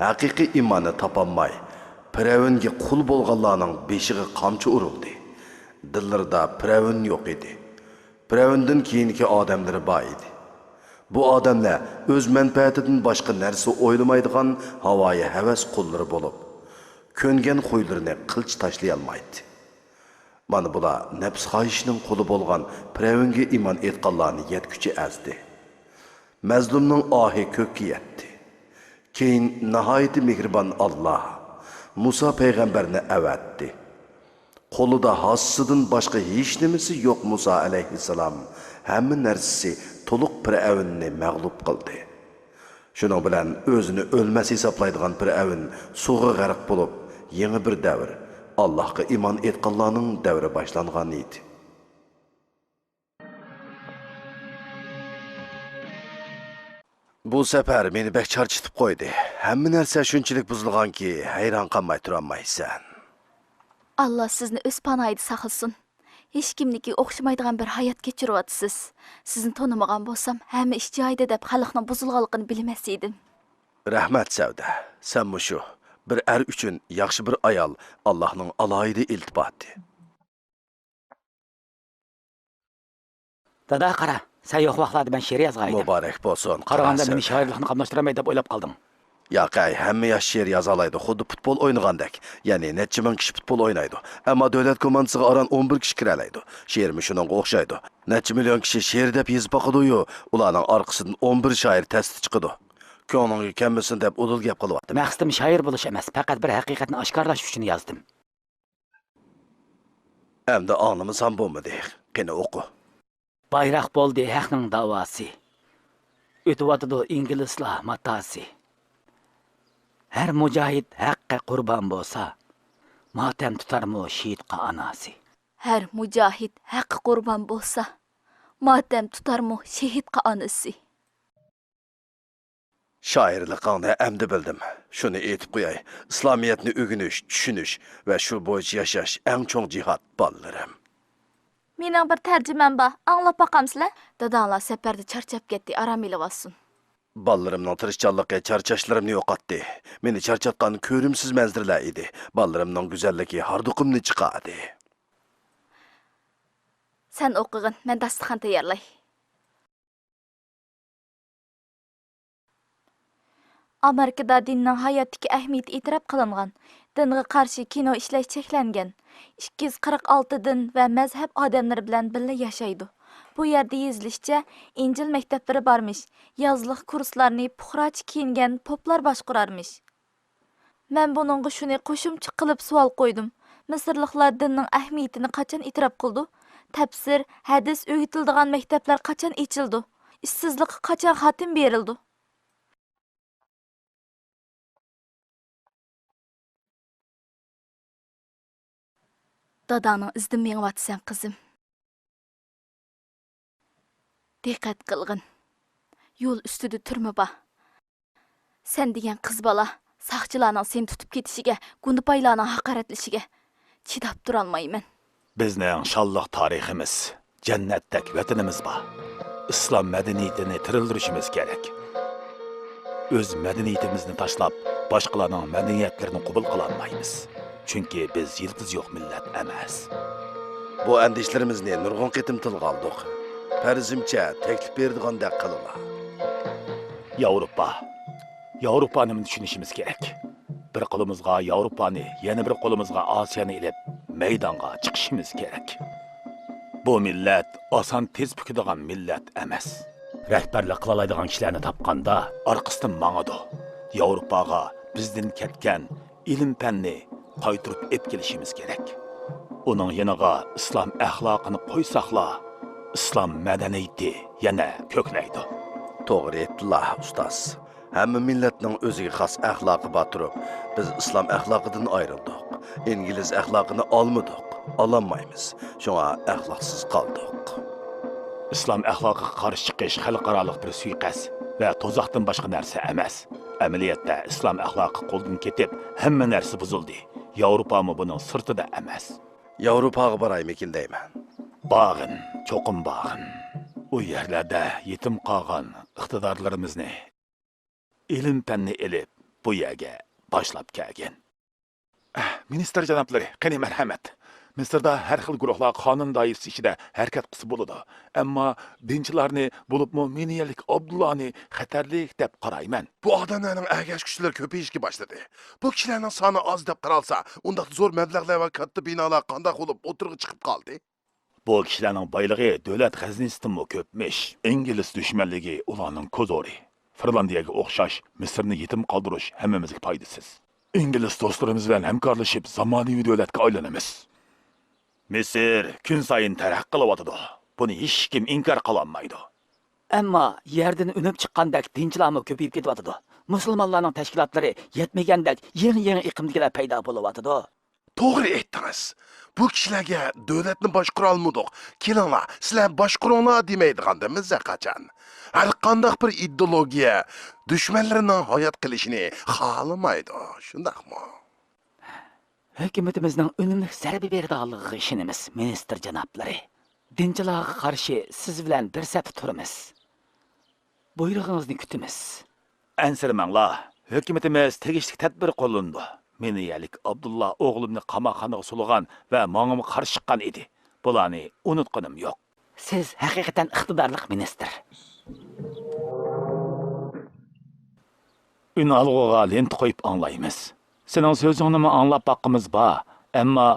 ھەقىقىي ئىماننى تاپالماي، پىرئەۋنگە قۇل بولغانلارنىڭ بېشىغا قامچا ئۇرۇلدى. دىللىرىدا پىرئەۋن يوق ئىدى. پىرئەۋندىن كېيىنكى ئادەملىرى بار ئىدى. بۇ ئادەملەر ئۆز مەنپەئەتىدىن باشقا نەرسە ئويلىمايدىغان ھاۋايى ھەۋەس قۇللىرى بولۇپ، كۆنگەن خۇيلىرىنى قىلچە تاشلىيالمايتتى. مانا بۇلار نەپس خاھىشىنىڭ قۇلى بولغان پىرئەۋنگە ئىمان ئېيتقانلارنى يەتكۈچە ئەزدى. مەزلۇمنىڭ ئاھى كۆككە يەتتى. كېيىن ناھايىتى مېھرىبان ئاللا مۇسا پەيغەمبەرنى ئەۋەتتى. قولىدا ھاسىسىدىن باشقا ھېچنېمىسى يوق مۇسا ئەلەيھىسسالام ھەممە نەرسىسى تولۇق پىرئەۋننى مەغلۇپ قىلدى. شۇنىڭ بىلەن ئۆزىنى ئۆلمەس ھېسابلايدىغان پىرئەۋن سۇغا غەرق بولۇپ، يېڭى بىر دەۋر، ئاللاھقا ئىمان ئېيتقانلارنىڭ دەۋرى باشلانغان ئىدى. بۇ سەپەر مېنى بەك چارچىتىپ قويدى. ھەممە نەرسە شۇنچىلىك بۇزۇلغانكى، ھەيران قالماي تۇرالمايسەن. ئاللا سىزنى ئۆز پاناھىدا ساقلىسۇن. ھېچكىمنىڭكىگە ئوخشىمايدىغان بىر ھايات كەچۈرۈۋاتىسىز. سىزنى تونۇمىغان بولسام، ھەممە ئىش جايىدا دەپ خەلقنىڭ بۇزۇلغانلىقىنى بىلمەس ئىدىم. رەھمەت، سەۋدە. سەن مۇشۇ. بىر ئەر ئۈچۈن ياخشى بىر ئايال، ئاللاھنىڭ ئالاھىدە ئىلتىپاتى. دادا، قارا، سەن يوق ۋاقىتلاردا مەن شېئىر يازغان ئىدىم. مۇبارەك بولسۇن. قارىغاندا قارا مېنى سەۋدە. شائىرلىقنى قاملاشتۇرالمايدۇ دەپ ئويلاپ قالدىڭ. ياق ئەي، ھەممە ياش شېئىر يازالايدۇ، خۇددى پۇتبول ئوينىغاندەك. يەنى نەچچە مىڭ كىشى پۇتبول ئوينايدۇ. ئەمما دۆلەت كوماندىسىغا ئاران ئون بىر كىشى كىرەلەيدۇ. شېئىرمۇ شۇنىڭغا ئوخشايدۇ. نەچچە مىليون كىشى شېئىر دەپ يېزىپ باقىدۇ-يۇ، ئۇلارنىڭ ئارقىسىدىن ئون بىر شائىر تەستە چىقىدۇ. كۆڭلۈڭگە كەلمىسۇن دەپ ئۇدۇل گەپ قىلىۋاتىمەن. مەقسىتىم شائىر بولۇش ئەمەس، پەقەت بىر ھەقىقەتنى ئاشكارىلاش ئۈچۈن يازدىم. ئەمدى ئاڭلىمىسام بولمىدى. قېنى ئوقۇ. بايراق بولدى ھەقنىڭ داۋاسى. ئۆتۈۋاتىدۇ ئىنگلىزلار ماتاسى. ھەر مۇجاھىد ھەققە قۇربان بولسا، ماتەم تۇتارمۇ شېھىتقا ئاناسى. ھەر مۇجاھىد ھەققە قۇربان بولسا، ماتەم تۇتارمۇ شېھىتقا ئانىسى. شائىرلىقىڭنى ئەمدى بىلدىم. شۇنى ئېيتىپ قوياي، ئىسلامىيەتنى ئۆگىنىش، چۈشىنىش ۋە شۇ بويىچە ياشاش ئەڭ چوڭ جىھاد، بالىلىرىم. مېنىڭ بىر تەرجىمەم بار، ئاڭلاپ باقامسىلەر؟ داداڭلار سەپەردە چارچاپ كەتتى، ئارام ئېلىۋالسۇن. بالىلىرىمنىڭ تىرىشچانلىقى چارچاشلىرىمنى يوقاتتى. مېنى چارچاتقان كۆرۈمسىز مەنزىرىلەر ئىدى. بالىلىرىمنىڭ گۈزەللىكى ھاردۇقۇمنى چىقاردى. سەن ئوقۇغىن، مەن داستىخان تەييارلاي. ئامېرىكىدا دىننىڭ ھاياتتىكى ئەھمىيىتى ئېتىراپ قىلىنغان، دىنغا قارشى كىنو ئىشلەش چەكلەنگەن. ئىككى يۈز قىرىق ئالتە دىن ۋە مەزھەپ ئادەملىرى بىلەن بىللە ياشايدۇ. بۇ يەردە يېزىلىشىچە، ئىنجىل مەكتەپلىرى بارمىش، يازلىق كۇرسلارنى پۇقراچە كىيىنگەن پوپلار باشقۇرارمىش. مەن بۇنىڭغا شۇنى قوشۇمچە قىلىپ سوئال قويدۇم، مىسىرلىقلار دىننىڭ ئەھمىيىتىنى قاچان ئېتىراپ قىلىدۇ؟ تەپسىر، ھەدىس ئۆگىتىلىدىغان مەكتەپلەر قاچان ئېچىلىدۇ؟ ئىشسىزلىققا قاچان خاتىمە بېرىلىدۇ؟ داداڭنىڭ ئىزىدىن مېڭىۋاتىسەن، قىزىم. دىققەت قىلغىن. يول ئۈستىدە تۈرمە بار. سەن دېگەن قىز بالا ساقچىلارنىڭ سېنى تۇتۇپ كېتىشىگە، گۇندىپايلارنىڭ ھاقارەتلىشىگە چىداپ تۇرالمايمەن. بىزنىڭ شانلىق تارىخىمىز، جەننەتتەك ۋەتىنىمىز بار. ئىسلام مەدەنىيىتىنى تىرىلدۈرۈشىمىز كېرەك. ئۆز مەدەنىيىتىمىزنى تاشلاپ، باشقىلارنىڭ مەدەنىيەتلىرىنى قوبۇل قىلالمايمىز. چۈنكى بىز يىلتىزى يوق مىللەت ئەمەس. بۇ ئەندىشىلىرىمىزنى نۇرغۇن قېتىم تىلغا ئالدۇق. پەرىزىمچە، تەكلىپ بېرىدىغاندەك قىلىلا. ياۋروپا. ياۋروپانىمۇ چۈشىنىشىمىز كېرەك. بىر قولىمىزغا ياۋروپانى، يەنە بىر قولىمىزغا ئاسىيانى ئېلىپ، مەيدانغا چىقىشىمىز كېرەك. بۇ مىللەت ئاسان تېز پۈكىدىغان مىللەت ئەمەس. رەھبەرلىك قىلالايدىغان كىشىلەرنى تاپقاندا، ئارقىسىدىن ماڭىدۇ. ياۋروپاغا بىزدىن كەتكەن ئىلىم-پەننى قايتۇرۇپ ئېلىپ كېلىشىمىز كېرەك. ئۇنىڭ يېنىغا ئىسلام ئەخلاقىنى قويساقلا، ئىسلام مەدەنىيىتى يەنە كۆكلەيدۇ. توغرا ئېيتتىلا، ئۇستاز. ھەممە مىللەتنىڭ ئۆزىگە خاس ئەخلاقى بار تۇرۇپ، بىز ئىسلام ئەخلاقىدىن ئايرىلدۇق. ئىنگلىز ئەخلاقىنى ئالمىدۇق، ئالالمايمىز. شۇڭا ئەخلاقسىز قالدۇق. ئىسلام ئەخلاقىغا قارشى چىقىش خەلقئارالىق بىر سۇيىقەست ۋە تۇزاقتىن باشقا نەرسە ئەمەس. ئەمەلىيەتتە ئىسلام ئەخلاقى قولدىن كېتىپ، ھەممە نەرسە بۇزۇلدى. ياۋروپامۇ بۇنىڭ سىرتىدا ئەمەس. ياۋروپاغا بارايمىكىن دەيمەن. بارغىن، چوقۇم بارغىن. ئۇ يەرلەردە يېتىم قالغان ئىقتىدارلىرىمىزنى، ئىلىم-پەننى ئېلىپ، بۇ يەرگە باشلاپ كەلگىن. مىنىستىر جانابلىرى، قېنى مەرھەمەت! مىسىردا ھەر خىل گۇرۇھلار قانۇن دائىرىسى ئىچىدە ھەرىكەت قىلسا بولىدۇ. ئەمما دىنچىلارنى، بولۇپمۇ مىنىيەلىك ئابدۇللانى خەتەرلىك دەپ قارايمەن. بۇ ئادەملەرنىڭ ئەگەشكۈچىلىرى كۆپىيىشكە باشلىدى. بۇ كىشىلەرنىڭ سانى ئاز دەپ قارالسا، ئۇنداق زور مەبلەغلەر ۋە كاتتا بىنالار قانداق بولۇپ ئوتتۇرىغا چىقىپ قالدى؟ بۇ كىشىلەرنىڭ بايلىقى دۆلەت خەزىنىسىدىنمۇ كۆپمىش. ئىنگلىز دۈشمەنلىكى ئۇلارنىڭ كوزۇرى. فىنلاندىيەگە ئوخشاش مىسىرنى يېتىم قالدۇرۇش ھەممىمىزگە پايدىسىز. ئىنگلىز دوستلىرىمىز بىلەن ھەمكارلىشىپ زامانىۋى دۆلەتكە ئايلىنىمىز. مىسىر كۈن سايىن تەرەققىي قىلىۋاتىدۇ. بۇنى ھېچكىم ئىنكار قىلالمايدۇ. ئەمما يەردىن ئۈنۈپ چىققاندەك دىنچىلارمۇ كۆپىيىپ كېتىۋاتىدۇ. مۇسۇلمانلارنىڭ تەشكىلاتلىرى يەتمىگەندەك يېڭى-يېڭى ئېقىمدىكىلەر پەيدا بولۇۋاتىدۇ. توغرا ئېيتتىڭىز. بۇ كىشىلەرگە دۆلەتنى باشقۇرالمىدۇق، كېلىڭلار، سىلەر باشقۇرۇڭلار دېمەيدىغاندىمىز ھەرقاچان. ھەرقانداق بىر ئىدېئولوگىيە دۈشمەنلىرىنىڭ ھايات قېلىشىنى خالىمايدۇ، شۇنداقمۇ؟ ھۆكۈمىتىمىزنىڭ ئۈنۈملۈك زەربە بېرىدىغانلىقىغا ئىشىنىمىز، مىنىستىر جانابلىرى. دىنچىلارغا قارشى سىز بىلەن بىر سەپتە تۇرىمىز. بۇيرۇقىڭىزنى كۈتىمىز. ئەنسىرىمەڭلار، ھۆكۈمىتىمىز تېگىشلىك تەدبىر قوللىنىدۇ. مىنىيەلىك ئابدۇللا ئوغلۇمنى قاماقخانىغا سولىغان ۋە ماڭىمۇ قارشى چىققان ئىدى. بۇلارنى ئۇنتقىنىم يوق. سىز ھەقىقەتەن ئىقتىدارلىق مىنىستىر. ئۈنئالغۇغا لېنتا قويۇپ ئاڭلايمىز. سېنىڭ سۆزۈڭنىمۇ ئاڭلاپ باققۇمىز بار، ئەمما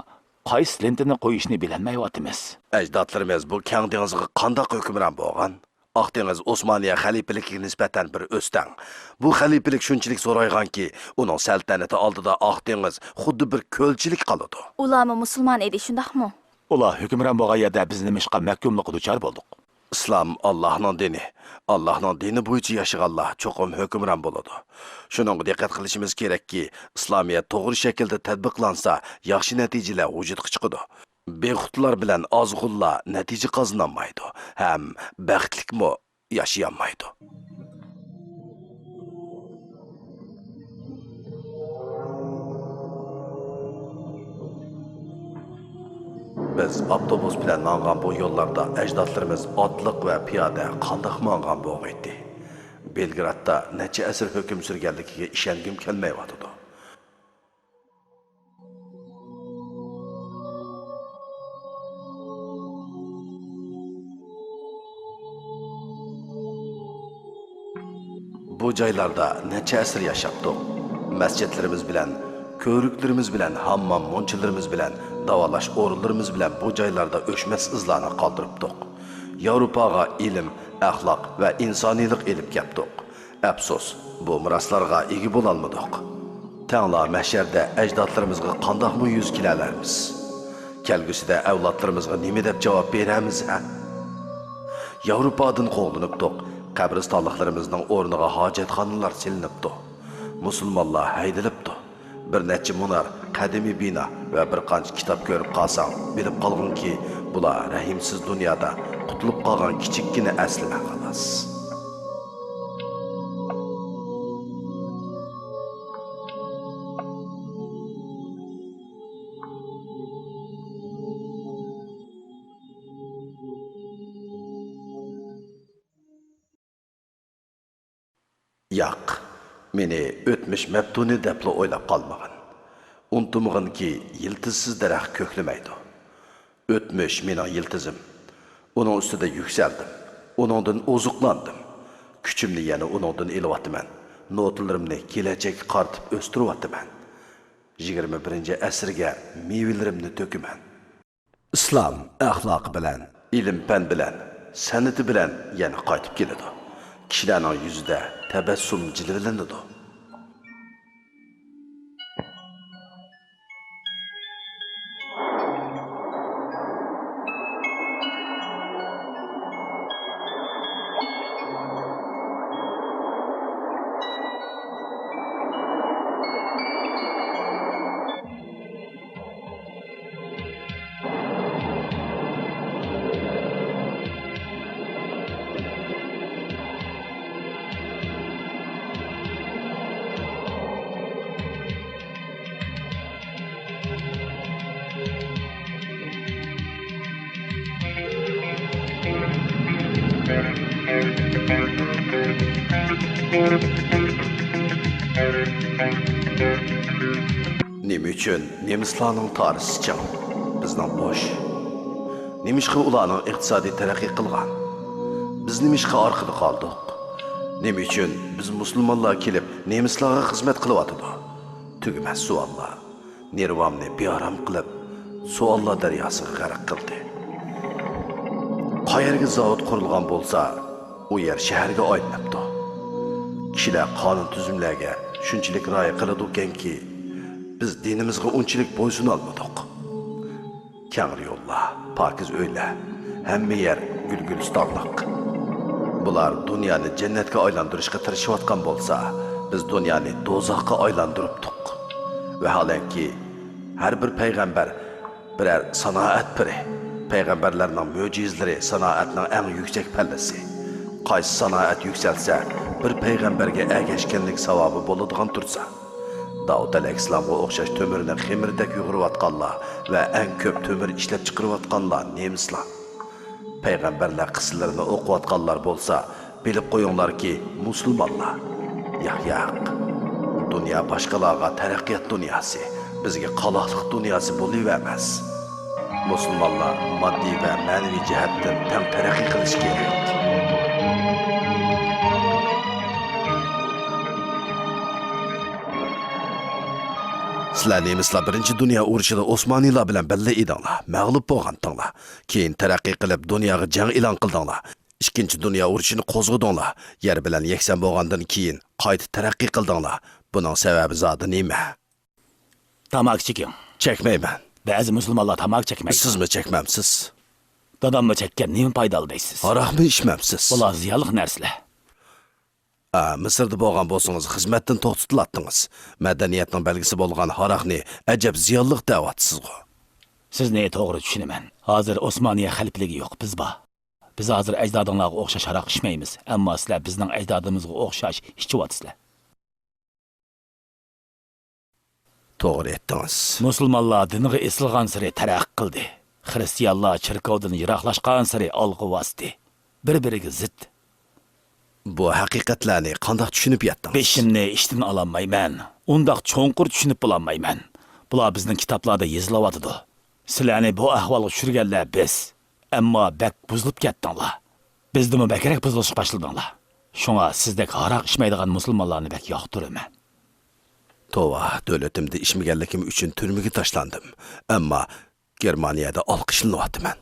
قايسى لېنتىنى قويۇشنى بىلەلمەيۋاتىمىز. ئەجدادلىرىمىز بۇ كەڭ دېڭىزغا قانداق ھۆكۈمران بولغان؟ ئاق دېڭىز ئوسمانىيە خەلىپىلىكىگە نىسبەتەن بىر ئۆستەڭ. بۇ خەلىپىلىك شۇنچىلىك زورايغانكى، ئۇنىڭ سەلتەنىتى ئالدىدا ئاق دېڭىز خۇددى بىر كۆلچىلىك قالىدۇ. ئۇلارمۇ مۇسۇلمان ئىدى، شۇنداقمۇ؟ ئۇلار ھۆكۈمران بولغان يەردە بىز نېمىشقا مەھكۇملۇققا دۇچار بولدۇق؟ ئىسلام ئاللاھنىڭ دىنى. ئاللاھنىڭ دىنى بويىچە ياشىغانلار چوقۇم ھۆكۈمران بولىدۇ. شۇنىڭغا دىققەت قىلىشىمىز كېرەككى، ئىسلامىيەت توغرا شەكىلدە تەتبىقلانسا، ياخشى نەتىجىلەر ۋۇجۇدقا چىقىدۇ. بىخۇدلار بىلەن ئازغۇنلار نەتىجە قازىنالمايدۇ ھەم بەختلىكمۇ ياشىيالمايدۇ. بىز ئاپتوبۇس بىلەن ماڭغان بۇ يوللاردا ئەجدادلىرىمىز ئاتلىق ۋە پىيادە قانداق ماڭغان بولغىيتتى؟ بېلگرادتا نەچچە ئەسىر ھۆكۈم سۈرگەنلىكىگە ئىشەنگۈم كەلمەيۋاتىدۇ. بۇ جايلاردا نەچچە ئەسىر ياشاپتۇق. مەسچىتلىرىمىز بىلەن، كۆۋرۈكلىرىمىز بىلەن، ھاممام مۇنچىلىرىمىز بىلەن، داۋالاش ئورۇنلىرىمىز بىلەن بۇ جايلاردا ئۆچمەس ئىزلارنى قالدۇرۇپتۇق. ياۋروپاغا ئىلىم، ئەخلاق ۋە ئىنسانىيلىق ئېلىپ كەپتۇق. ئەپسۇس، بۇ مىراسلارغا ئىگە بولالمىدۇق. تەڭلا مەھشەردە ئەجدادلىرىمىزغا قانداقمۇ يۈز كېلەلەرمىز؟ كەلگۈسىدە ئەۋلادلىرىمىزغا نېمە دەپ جاۋاب بېرەرمىز ھە؟ ياۋروپادىن قوغلىنىپتۇق، قەبرىستانلىقلىرىمىزنىڭ ئورنىغا ھاجەتخانىلار سېلىنىپتۇ، مۇسۇلمانلار ھەيدىلىپتۇ. بىر نەچچە مۇنار، قەدىمىي بىنا ۋە بىر قانچە كىتاب كۆرۈپ قالساڭ، بىلىپ قالغىنكى، بۇلار رەھىمسىز دۇنيادا قۇتۇلۇپ قالغان كىچىككىنە ئەسلىمە، خالاس. ياق، مېنى ئۆتمۈش مەپتۇنى دەپلا ئويلاپ قالمىغىن. ئۇنتۇمىغىنكى، يىلتىزسىز دەرەخ كۆكلىمەيدۇ. ئۆتمۈش مېنىڭ يىلتىزىم. ئۇنىڭ ئۈستىدە يۈكسەلدىم. ئۇنىڭدىن ئوزۇقلاندىم. كۈچۈمنى يەنە ئۇنىڭدىن ئېلىۋاتىمەن. نوتىلىرىمنى كېلەچەككە قارىتىپ ئۆستۈرۈۋاتىمەن. يىگىرمە بىرىنچى ئەسىرگە مېۋىلىرىمنى تۆكىمەن. ئىسلام ئەخلاقى بىلەن، ئىلىم-پەن بىلەن، سەنئىتى بىلەن يەنە قايتىپ كېلىدۇ. كىشىلەرنىڭ يۈزىدە تەبەسسۇم جىلۋىلىنىدۇ. نېمە ئۈچۈن نېمىسلارنىڭ تارىسى چىڭ، بىزنىڭ بوش؟ نېمىشقا ئۇلارنىڭ ئىقتىسادى تەرەققىي قىلغان؟ بىز نېمىشقا ئارقىدا قالدۇق؟ نېمە ئۈچۈن بىز مۇسۇلمانلار كېلىپ نېمىسلارغا خىزمەت قىلىۋاتىدۇ؟ تۈگىمەس سوئاللار نېرۋامنى بىئارام قىلىپ، سوئاللار دەرياسىغا غەرق قىلدى. قەيەرگە زاۋۇت قۇرۇلغان بولسا، ئۇ يەر شەھەرگە ئايلىنىپتۇ. كىشىلەر قانۇن-تۈزۈملەرگە شۇنچىلىك رىئايە قىلىدىكەنكى، بىز دىنىمىزغا ئۇنچىلىك بويسۇنالمىدۇق. كەڭرى يوللار، پاكىز ئۆيلەر، ھەممە يەر گۈل-گۈلىستانلىق. بۇلار دۇنيانى جەننەتكە ئايلاندۇرۇشقا تىرىشىۋاتقان بولسا، بىز دۇنيانى دوزاخقا ئايلاندۇرۇپتۇق. ۋەھالەنكى، ھەر بىر پەيغەمبەر بىرەر سانائەت پىرى. پەيغەمبەرلەرنىڭ مۆجىزىلىرى سانائەتنىڭ ئەڭ يۈكسەك پەللىسى. قايسى سانائەت يۈكسەلسە، بىر پەيغەمبەرگە ئەگەشكەنلىك ساۋابى بولىدىغان تۇرسا. داۋۇت ئەلەيھىسسالامغا ئوخشاش تۆمۈرنى خېمىردەك يۇغۇرۇۋاتقانلار ۋە ئەڭ كۆپ تۆمۈر ئىشلەپچىقىرىۋاتقانلار نېمىسلار؟ پەيغەمبەرلەر قىسسىلىرىنى ئوقۇۋاتقانلار بولسا، بىلىپ قويۇڭلاركى، مۇسۇلمانلار. ياق، ياق. دۇنيا باشقىلارغا تەرەققىيات دۇنياسى، بىزگە قالاقلىق دۇنياسى بولۇۋەرمەس. مۇسۇلمانلار ماددىي ۋە مەنىۋى جەھەتتىن تەڭ تەرەققىي قىلىشى كېرەك. سىلەر نېمىسلار بىرىنچى دۇنيا ئۇرۇشىدا ئوسمانىيلار بىلەن بىللە ئىدىڭلار، مەغلۇپ بولغانتىڭلار. كېيىن تەرەققىي قىلىپ دۇنياغا جەڭ ئېلان قىلدىڭلار. ئىككىنچى دۇنيا ئۇرۇشىنى قوزغىدىڭلار. يەر بىلەن يەكسان بولغاندىن كېيىن قايتا تەرەققىي قىلدىڭلار. بۇنىڭ سەۋەبى زادى نېمە؟ تاماكا چېكىڭ. چەكمەيمەن. بەزى مۇسۇلمانلار تاماكا چەكمەيدۇ. سىزمۇ چەكمەمسىز؟ داداممۇ چەككەن، نېمە پايدا ئالدى دەيسىز؟ ھاراقمۇ ئىچمەمسىز؟ بۇلار زىيانلىق نەرسىلەر. ئا، مىسىردا بولغان بولسىڭىز، خىزمەتتىن توختىتىلاتتىڭىز. مەدەنىيەتنىڭ بەلگىسى بولغان ھاراقنى ئەجەب زىيانلىق دەۋاتىسىزغۇ. سىزنى توغرا چۈشىنىمەن. ھازىر ئوسمانىيە خەلىپىلىكى يوق، بىز بار. بىز ھازىر ئەجدادىڭلارغا ئوخشاش ھاراق ئىچمەيمىز، ئەمما سىلەر بىزنىڭ ئەجدادىمىزغا ئوخشاش ئىچىۋاتىسىلەر. توغرا ئېيتتىڭىز. مۇسۇلمانلار دىنغا ئېسىلغانسېرى تەرەققىي قىلدى. خىرىستىيانلار چېركاۋدىن يىراقلاشقانسېرى ئالغا باستى. بىر-بىرىگە زىت. بۇ ھەقىقەتلەرنى قانداق چۈشىنىپ يەتتىڭىز؟ بېشىمنى ئىشتىن ئالالمايمەن. ئۇنداق چوڭقۇر چۈشىنىپ بولالمايمەن. بۇلار بىزنىڭ كىتابلاردا يېزىلىۋاتىدۇ. سىلەرنى بۇ ئەھۋالغا چۈشۈرگەنلەر بىز. ئەمما بەك بۇزۇلۇپ كەتتىڭلار. بىزدىنمۇ بەكرەك بۇزۇلۇشقا باشلىدىڭلار. شۇڭا سىزدەك ھاراق ئىچمەيدىغان مۇسۇلمانلارنى بەك ياقتۇرىمەن. توۋا، دۆلىتىمدە ئىچمىگەنلىكىم ئۈچۈن تۈرمىگە تاشلاندىم. ئەمما گېرمانىيەدە ئالقىشلىنىۋاتىمەن.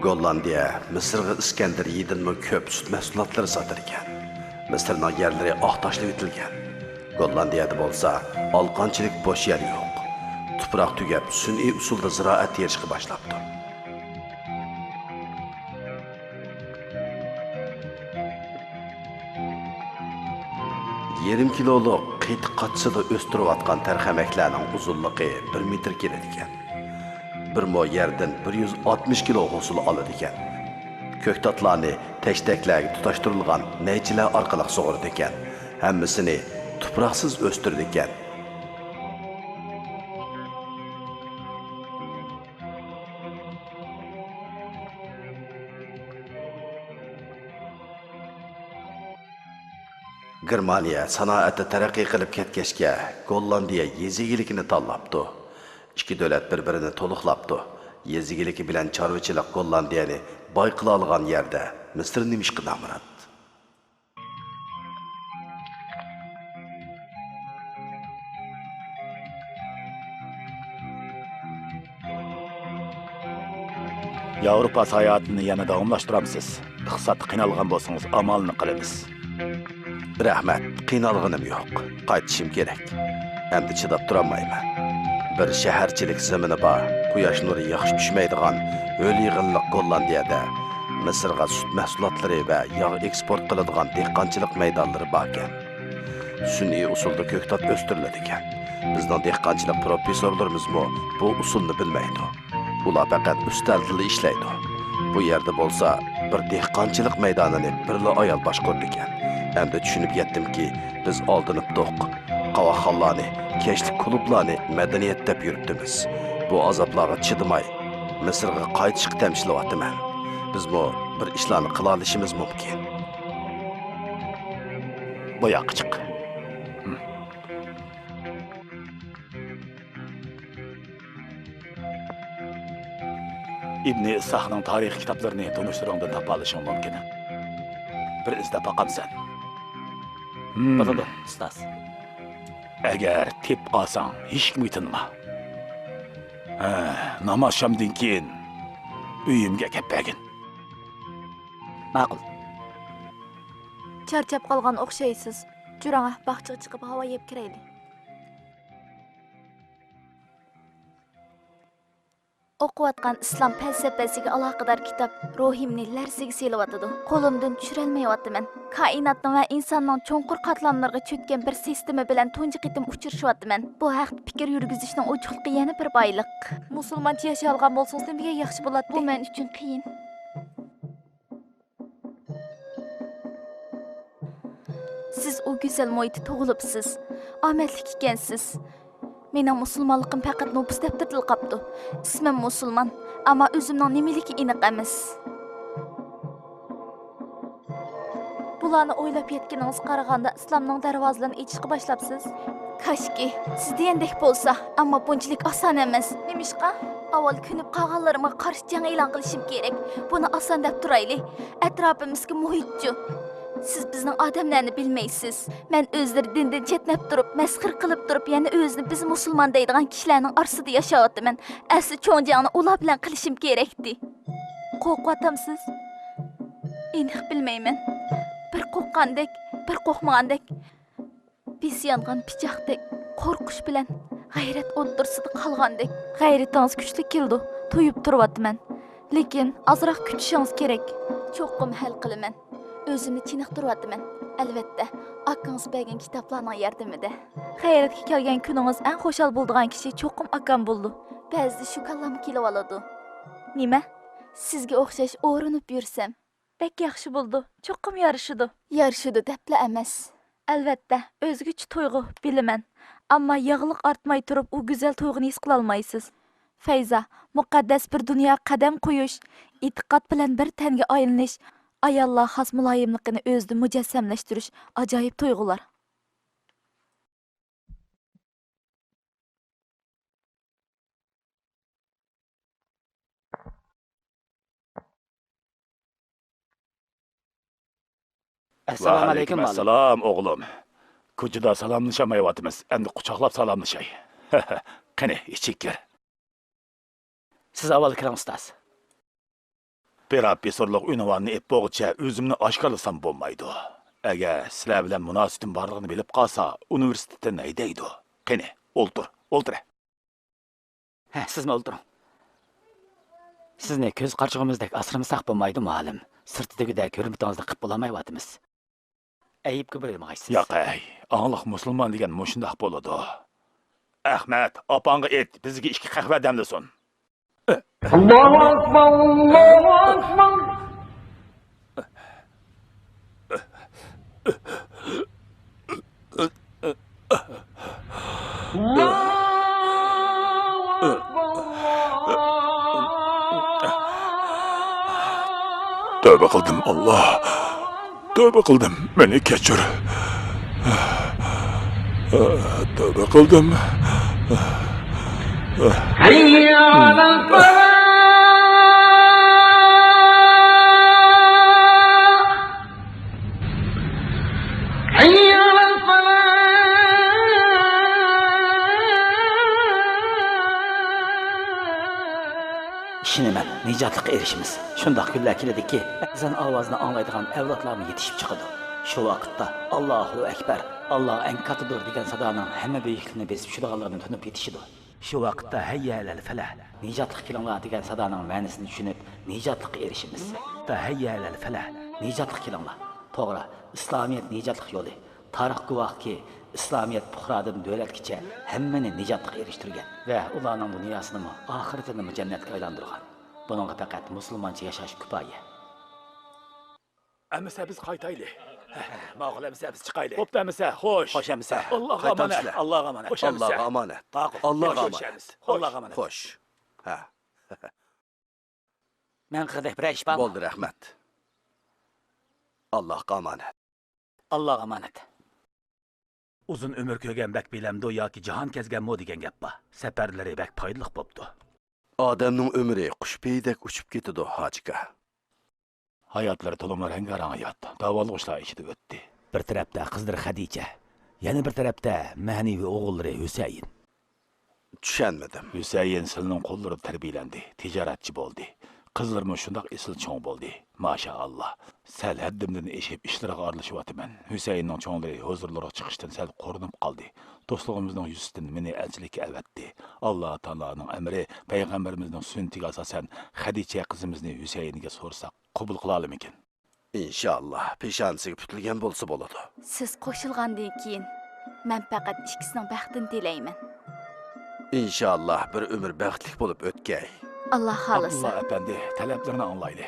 گوللاندىيە مىسىرغا ئىسكەندەرىيەدىنمۇ كۆپ سۈت مەھسۇلاتلىرى ساتىدىكەن. مىسىرنىڭ يەرلىرى ئاق تاشلىۋېتىلگەن. گوللاندىيەدە بولسا ئالىقانچىلىك بوش يەر يوق. تۇپراق تۈگەپ، سۈنئىي ئۇسۇلدا زىرائەت تېرىشقا باشلاپتۇ. يېرىم كىلولۇق قېتىق قاچىسىدا ئۆستۈرۈۋاتقان تەرخەمەكلەرنىڭ ئۇزۇنلۇقى بىر مېتىر كېلىدىكەن. بىر مو يەردىن بىر يۈز ئاتمىش كىلو ھوسۇل ئالىدىكەن. كۆكتاتلارنى تەشتەكلەرگە تۇتاشتۇرۇلغان نەيچىلەر ئارقىلىق سۇغۇرىدىكەن. ھەممىسىنى تۇپراقسىز ئۆستۈرىدىكەن. گېرمانىيە سانائەتتە تەرەققىي قىلىپ كەتكەچكە، گوللاندىيە يېزا ئىگىلىكىنى تاللاپتۇ. ئىككى دۆلەت بىر-بىرىنى تولۇقلاپتۇ. يېزا ئىگىلىكى بىلەن چارۋىچىلىق گوللاندىيەنى باي قىلالىغان يەردە مىسىر نېمىشقا نامرات؟ ياۋروپا ساياھىتىنى يەنە داۋاملاشتۇرامسىز؟ ئىقتىسادتا قىينالغان بولسىڭىز، ئامالىنى قىلىمىز. رەھمەت، قىينالغىنىم يوق. قايتىشىم كېرەك. ئەمدى چىداپ تۇرالمايمەن. بىر شەھەرچىلىك زېمىنى بار، قۇياش نۇرى ياخشى چۈشمەيدىغان ھۆل-يېغىنلىق گوللاندىيەدە مىسىرغا سۈت مەھسۇلاتلىرى ۋە ياغ ئېكسپورت قىلىدىغان دېھقانچىلىق مەيدانلىرى باركەن. سۈنئىي ئۇسۇلدا كۆكتات ئۆستۈرۈلىدىكەن. بىزنىڭ دېھقانچىلىق پروفېسسورلىرىمىزمۇ بۇ ئۇسۇلنى بىلمەيدۇ. ئۇلار پەقەت ئۈستەلدىلا ئىشلەيدۇ. بۇ يەردە بولسا بىر دېھقانچىلىق مەيدانىنى بىرلا ئايال باشقۇرىدىكەن. ئەمدى چۈشىنىپ يەتتىمكى، بىز ئالدىنىپتۇق. قاۋاقخانىلارنى، كەچلىك كۇلۇبلارنى مەدەنىيەت دەپ يۈرۈپتىمىز. بۇ ئازابلارغا چىدىماي، مىسىرغا قايتىشقا تەمشىلىۋاتىمەن. بىزمۇ بىر ئىشلارنى قىلالىشىمىز مۇمكىن. بۇ ياققا چىق. ئىبنى ئىسھاقنىڭ تارىخىي كىتابلىرىنى تونۇشلىرىڭدىن تاپالىشىڭ مۇمكىن. بىر ئىزدەپ باقامسەن؟ ھىم. بولىدۇ، ئۇستاز. ئەگەر تېپىپ قالساڭ، ھېچكىمگە تىنما. ھە، ناماز شامدىن كېيىن ئۆيۈمگە ئەكەپ بەرگىن. ماقۇل. چارچاپ قالغان ئوخشايسىز. جۈرۈڭ، باغچىغا چىقىپ ھاۋا يەپ كىرەيلى. ئوقۇۋاتقان ئىسلام پەلسەپىسىگە ئالاقىدار كىتاب روھۇمنى لەرزىگە سېلىۋاتىدۇ. قولۇمدىن چۈشۈرەلمەيۋاتىمەن. كائىناتنىڭ ۋە ئىنساننىڭ چوڭقۇر قاتلاملىرىغا چۆككەن بىر سىستېما بىلەن تۇنجى قېتىم ئۇچرىشىۋاتىمەن. بۇ ھەقتە پىكىر يۈرگۈزۈشنىڭ ئوچۇقلۇقى يەنە بىر بايلىق. مۇسۇلمانچە ياشىيالىغان بولسىڭىز نېمىگە ياخشى بولاتتى؟ بۇ مەن ئۈچۈن قىيىن. سىز ئۇ گۈزەل مۇھىتتا تۇغۇلۇپسىز. ئامەتلىك ئىكەنسىز. مېنىڭ مۇسۇلمانلىقىم پەقەت نوپۇس دەپتىرىدىلا قاپتۇ. ئىسمىم مۇسۇلمان، ئەمما ئۆزۈمنىڭ نېمىلىكى ئېنىق ئەمەس. بۇلارنى ئويلاپ يەتكىنىڭىزگە قارىغاندا، ئىسلامنىڭ دەرۋازىلىرىنى ئېچىشقا باشلاپسىز. كاشكى، سىز دېگەندەك بولسا، ئەمما بۇنچىلىك ئاسان ئەمەس. نېمىشقا؟ ئاۋۋال كۆنۈپ قالغانلىرىمغا قارشى جەڭ ئېلان قىلىشىم كېرەك. بۇنى ئاسان دەپ تۇرايلى. ئەتراپىمىزدىكى مۇھىتچۇ. سىز بىزنىڭ ئادەملەرنى بىلمەيسىز. مەن ئۆزلىرى دىندىن چەتنەپ تۇرۇپ، مەسخىرە قىلىپ تۇرۇپ، يەنە ئۆزىنى بىز مۇسۇلمان دەيدىغان كىشىلەرنىڭ ئارىسىدا ياشاۋاتىمەن. ئەسلى چوڭ جەڭنى ئۇلار بىلەن قىلىشىم كېرەكتى. قورقۇۋاتامسىز؟ ئېنىق بىلمەيمەن. بىر قورققاندەك، بىر قورقمىغاندەك. بىز يانغان پىچاقتەك، قورقۇش بىلەن غەيرەت ئوتتۇرىسىدا قالغاندەك. غەيرىتىڭىز كۈچلۈك كېلىدۇ، تويۇپ تۇرۇۋاتىمەن. لېكىن ئازراق كۈتۈشىڭىز كېرەك. چوقۇم ھەل قىلىمەن. ئۆزۈمنى چېنىقتۇرۇۋاتىمەن. ئەلۋەتتە، ئاكىڭىز بەرگەن كىتابلارنىڭ ياردىمىدە. غەيرەتكە كەلگەن كۈنىڭىز ئەڭ خۇشال بولىدىغان كىشى چوقۇم ئاكام بولىدۇ. بەزىدە شۇ كاللامغا كېلىۋالىدۇ. نېمە؟ سىزگە ئوخشاش ئورۇنۇپ يۈرسەم. بەك ياخشى بولىدۇ. چوقۇم يارىشىدۇ. يارىشىدۇ دەپلا ئەمەس. ئەلۋەتتە، ئۆزگىچە تۇيغۇ، بىلىمەن. ئەمما ياغلىق ئارتماي تۇرۇپ، ئۇ گۈزەل تۇيغۇنى ھېس قىلالمايسىز. فەيزا، مۇقەددەس بىر دۇنياغا قەدەم قويۇش، ئېتىقاد بىلەن بىر تەنگە ئايلىنىش، ئاياللار خاس مۇلايىملىقىنى ئۆزىدە مۇجەسسەملەشتۈرۈش، ئاجايىپ تۇيغۇلار. ئەسسالامۇئەلەيكۇم، ۋەئەلەيكۇم مۇئەللىم. ئەسسالام، ئوغلۇم. كوچىدا سالاملىشالمايۋاتىمىز، ئەمدى قۇچاقلاپ سالاملىشاي. قېنى، ئىچىگە كىر. سىز ئاۋۋال كىرىڭ، ئۇستاز. بىراپ بىسۇرلۇق ئۇنۋاننى ئېلىپ بولغۇچە ئۆزۈمنى ئاشكارىلىسام بولمايدۇ. ئەگەر سىلەر بىلەن مۇناسىۋىتىم بارلىقىنى بىلىپ قالسا، ئۇنىۋېرسىتېتتىن ھەيدەيدۇ. قېنى، ئولتۇر، ئولتۇر. ھە، سىزمۇ ئولتۇرۇڭ. سىزنى كۆز قارىچۇقىمىزدەك ئاسرىمىساق بولمايدۇ، مۇئەللىم. سىرتىدىكىدەك ھۆرمىتىڭىزنى قىلىپ بولالمايۋاتىمىز. ئەيىبكە بۇيرۇمىغايسىز. ياقەي، ئاڭلىق مۇسۇلمان دېگەن مۇشۇنداق بولىدۇ. ئەخمەت، ئاپاڭغا ئېيت، بىزگە ئىككى قەھۋە دەملىسۇن. ئاللاھۇ ئەكبەر، ئاللاھۇ ئەكبەر. تۆبە قىلدىم، ئاللا. تۆبە قىلدىم، مېنى كەچۈر. تۆبە قىلدىم. ئىشىنىمەن، نىجاتلىققا ئېرىشىمىز. شۇنداق كۈنلەر كېلىدۇكى، ئەزان ئاۋازىنى ئاڭلايدىغان ئەۋلادلارمۇ يېتىشىپ چىقىدۇ. شۇ ۋاقىتتا «ئاللاھۇ ئەكبەر، ئاللا ئەڭ كاتتىدۇر» دېگەن سادانىڭ ھەممە بۈيۈكلۈكنى بېسىپ چۈشىدىغانلىقىنى تونۇپ يېتىشىدۇ. شۇ ۋاقىتتا «ھەييە ئەلەل فەلاھ، نىجاتلىققا كېلىڭلار» دېگەن سادانىڭ مەنىسىنى چۈشىنىپ، نىجاتلىققا ئېرىشىمىز. «ھەييە ئەلەل فەلاھ، نىجاتلىققا كېلىڭلار». توغرا، ئىسلامىيەت نىجاتلىق يولى. تارىخ گۇۋاھكى، ئىسلامىيەت پۇقرادىن دۆلەتكىچە ھەممىنى نىجاتلىققا ئېرىشتۈرگەن ۋە ئۇلارنىڭ دۇنياسىنىمۇ، ئاخىرىتىنىمۇ جەننەتكە ئايلاندۇرغان. بۇنىڭغا پەقەت مۇسۇلمانچە ياشاش كۇپايە. ئەمىسە بىز قايتايلى. ماقۇل ئەمىسە، بىز چىقايلى. بوپتۇ ئەمىسە، خوش. خوش ئەمىسە. ئاللاغا ئامانەت. قايتامسىلەر. ئاللاغا ئامانەت. خوش ئەمىسە. ئاللاغا ئامانەت. ماقۇل. ئاللاغا ئامانەت. خوش. ھە. مەن قىلغۇدەك بىرەر ئىش بارمۇ؟ بولدى، رەھمەت. ئاللاغا ئامانەت. ئاللاغا ئامانەت. ئۇزۇن ئۆمۈر كۆرگەن بەك بىلەمدۇ ياكى جاھان كەزگەنمۇ دېگەن گەپ بار. سەپەرلىرى بەك پايدىلىق بوپتۇ. ئادەمنىڭ ئۆمرى قۇش پېيىدەك ئۇچۇپ كېتىدۇ، ھاجىكا. ھاياتلىرى تولىمۇ رەڭگارەڭ ھايات، داۋالغۇشلار ئىچىدە ئۆتتى. بىر تەرەپتە قىزلىرى خەدىچە، يەنە بىر تەرەپتە مەنىۋى ئوغۇللىرى ھۈسەيىن. چۈشەنمىدىم. ھۈسەيىن سىلىنىڭ قوللىرىدا تەربىيىلەندى، تىجارەتچى بولدى. قىزلىرىمۇ شۇنداق ئېسىل چوڭ بولدى. ماشائاللا. سەل ھەددىمدىن ئېشىپ ئىشلىرىغا ئارىلىشىۋاتىمەن. ھۈسەيىننىڭ چوڭلىرى ھۇزۇرلىرىغا چىقىشتىن سەل قورۇنۇپ قالدى. دوستلۇقىمىزنىڭ يۈزىسىدىن مېنى ئەلچىلىككە ئەۋەتتى. ئاللا تائالانىڭ ئەمرى، پەيغەمبىرىمىزنىڭ سۈننىتىگە ئاساسەن، خەدىچە قىزىمىزنى ھۈسەيىنگە سورىساق، قوبۇل قىلالىمىكىن؟ ئىنشائاللا، پېشانىسىگە پۈتۈلگەن بولسا بولىدۇ. سىز قوشۇلغاندىن كېيىن، مەن پەقەت ئىككىسىنىڭ بەختىنى تىلەيمەن. ئىنشائاللا، بىر ئۆمۈر بەختلىك بولۇپ ئۆتكەي. ئاللا خالىسا. ئابدۇللا ئەپەندى، تەلەپلىرىنى ئاڭلايلى.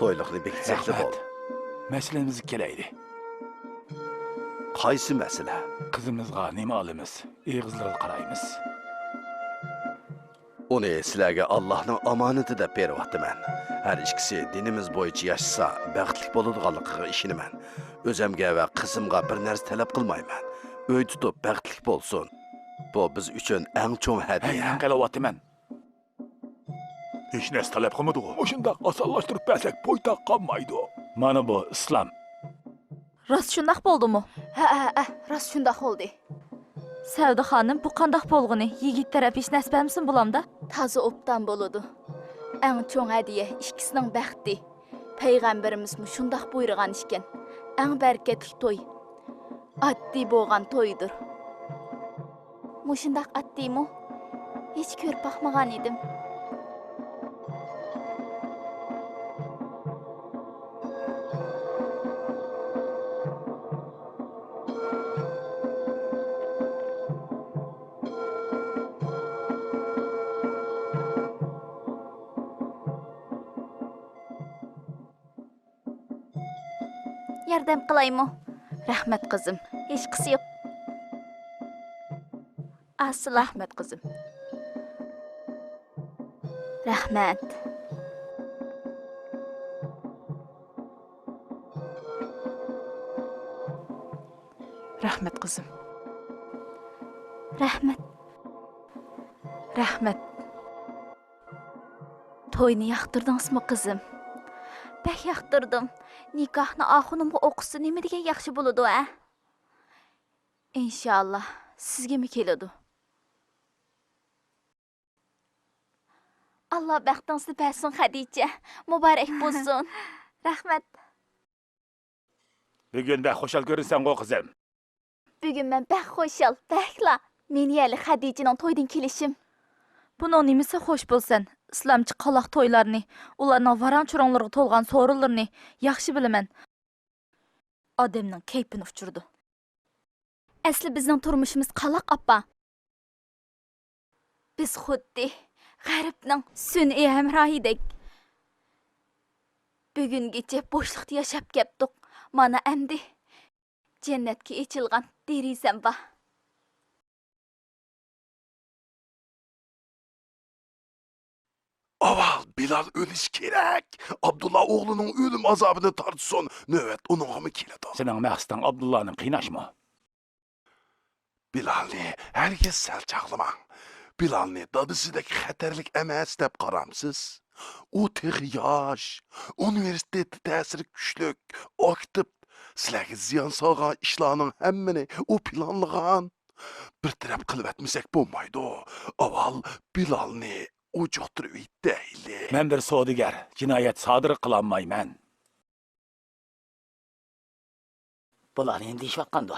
تويلۇقنى بېكىتسەكلا بولدى. رەھمەت. مەسىلىمىزگە كېلەيلى. قايسى مەسىلە؟ قىزىمىزغا نېمە ئالىمىز؟ ئېغىزلىرىغا قارايمىز. ئۇنى سىلەرگە ئاللاھنىڭ ئامانىتى دەپ بېرىۋاتىمەن. ھەر ئىككىسى دىنىمىز بويىچە ياشىسا، بەختلىك بولىدىغانلىقىغا ئىشىنىمەن. ئۆزەمگە ۋە قىزىمغا بىر نەرسە تەلەپ قىلمايمەن. ئۆي تۇتۇپ بەختلىك بولسۇن. بۇ بىز ئۈچۈن ئەڭ چوڭ ھەدىيە. ھەي، نېمە قىلىۋاتىمەن؟ ھېچ نەرسە تەلەپ قىلمىدىغۇ؟ مۇشۇنداق ئاسانلاشتۇرۇپ بەرسەك، بويتاق قالمايدۇ. مانا بۇ ئىسلام. راست شۇنداق بولدىمۇ؟ ھە، ھە، ھە، راست شۇنداق بولدى. سەۋدە خانىم، بۇ قانداق بولغىنى؟ يىگىت تەرەپ ھېچ نەرسە بەرمىسىمۇ بولامدا؟ تازا ئوبدان بولىدۇ. ئەڭ چوڭ ھەدىيە ئىككىسىنىڭ بەختى. پەيغەمبىرىمىزمۇ شۇنداق بۇيرۇغان ئىكەن. ئەڭ بەرىكەتلىك توي ئاددىي بولغان تويدۇر. مۇشۇنداق ئاددىيمۇ؟ ھېچ كۆرۈپ باقمىغان ئىدىم. ياردەم قىلايمۇ؟ رەھمەت، قىزىم. ھېچقىسى يوق. ئاسىلا. رەھمەت، قىزىم. رەھمەت. رەھمەت، قىزىم. رەھمەت. رەھمەت. توينى ياقتۇردىڭىزمۇ، قىزىم؟ بەك ياقتۇردۇم. نىكاھنى ئاخۇنۇمغا ئوقۇسا نېمە دېگەن ياخشى بولىدۇ، ھە؟ ئىنشائاللا، سىزگىمۇ كېلىدۇ. ئاللا بەختىڭىزنى بەرسۇن، خەدىچە. مۇبارەك بولسۇن. رەھمەت. بۈگۈن بەك خۇشال كۆرۈنسەڭغۇ، قىزىم؟ بۈگۈن مەن بەك خۇشال، بەكلا. مېنى يەرلىك خەدىچىنىڭ تويىدىن كېلىشىم. بۇنىڭ نېمىسى خوش بولسۇن؟ ئىسلامچە قالاق تويلارنى، ئۇلارنىڭ ۋاراڭ-چۇرۇڭلىرىغا تولغان سورۇنلىرىنى ياخشى بىلىمەن. ئادەمنىڭ كەيپىنى ئۇچۇرىدۇ. ئەسلى بىزنىڭ تۇرمۇشىمىز قالاق، ئاپا. بىز خۇددى غەربنىڭ سۈنئىي ھەمراھىدەك. بۈگۈنگىچە بوشلۇقتا ياشاپ كەپتۇق. مانا ئەمدى جەننەتكە ئېچىلغان دېرىزەم بار. ئاۋۋال بىلال ئۆلۈشى كېرەك. ئابدۇللا ئوغلىنىڭ ئۆلۈم ئازابىنى تارتسۇن، نۆۋەت ئۇنىڭغىمۇ كېلىدۇ. سېنىڭ مەقسىتىڭ ئابدۇللانى قىيناشمۇ؟ بىلالنى ھەرگىز سەل چاغلىماڭ. بىلالنى دادىسىدەك خەتەرلىك ئەمەس دەپ قارامسىز؟ ئۇ تېخى ياش، ئۇنىۋېرسىتېتتا تەسىرى كۈچلۈك، ئاكتىپ. سىلەرگە زىيان سالغان ئىشلارنىڭ ھەممىنى ئۇ پىلانلىغان. بىر تەرەپ قىلىۋەتمىسەك بولمايدۇ. ئاۋۋال بىلالنى ئۇجۇقتۇرۇۋېتەيلى. مەن بىر سودىگەر، جىنايەت سادىر قىلالمايمەن. بۇلار نېمە دېيىشىۋاتقاندۇ؟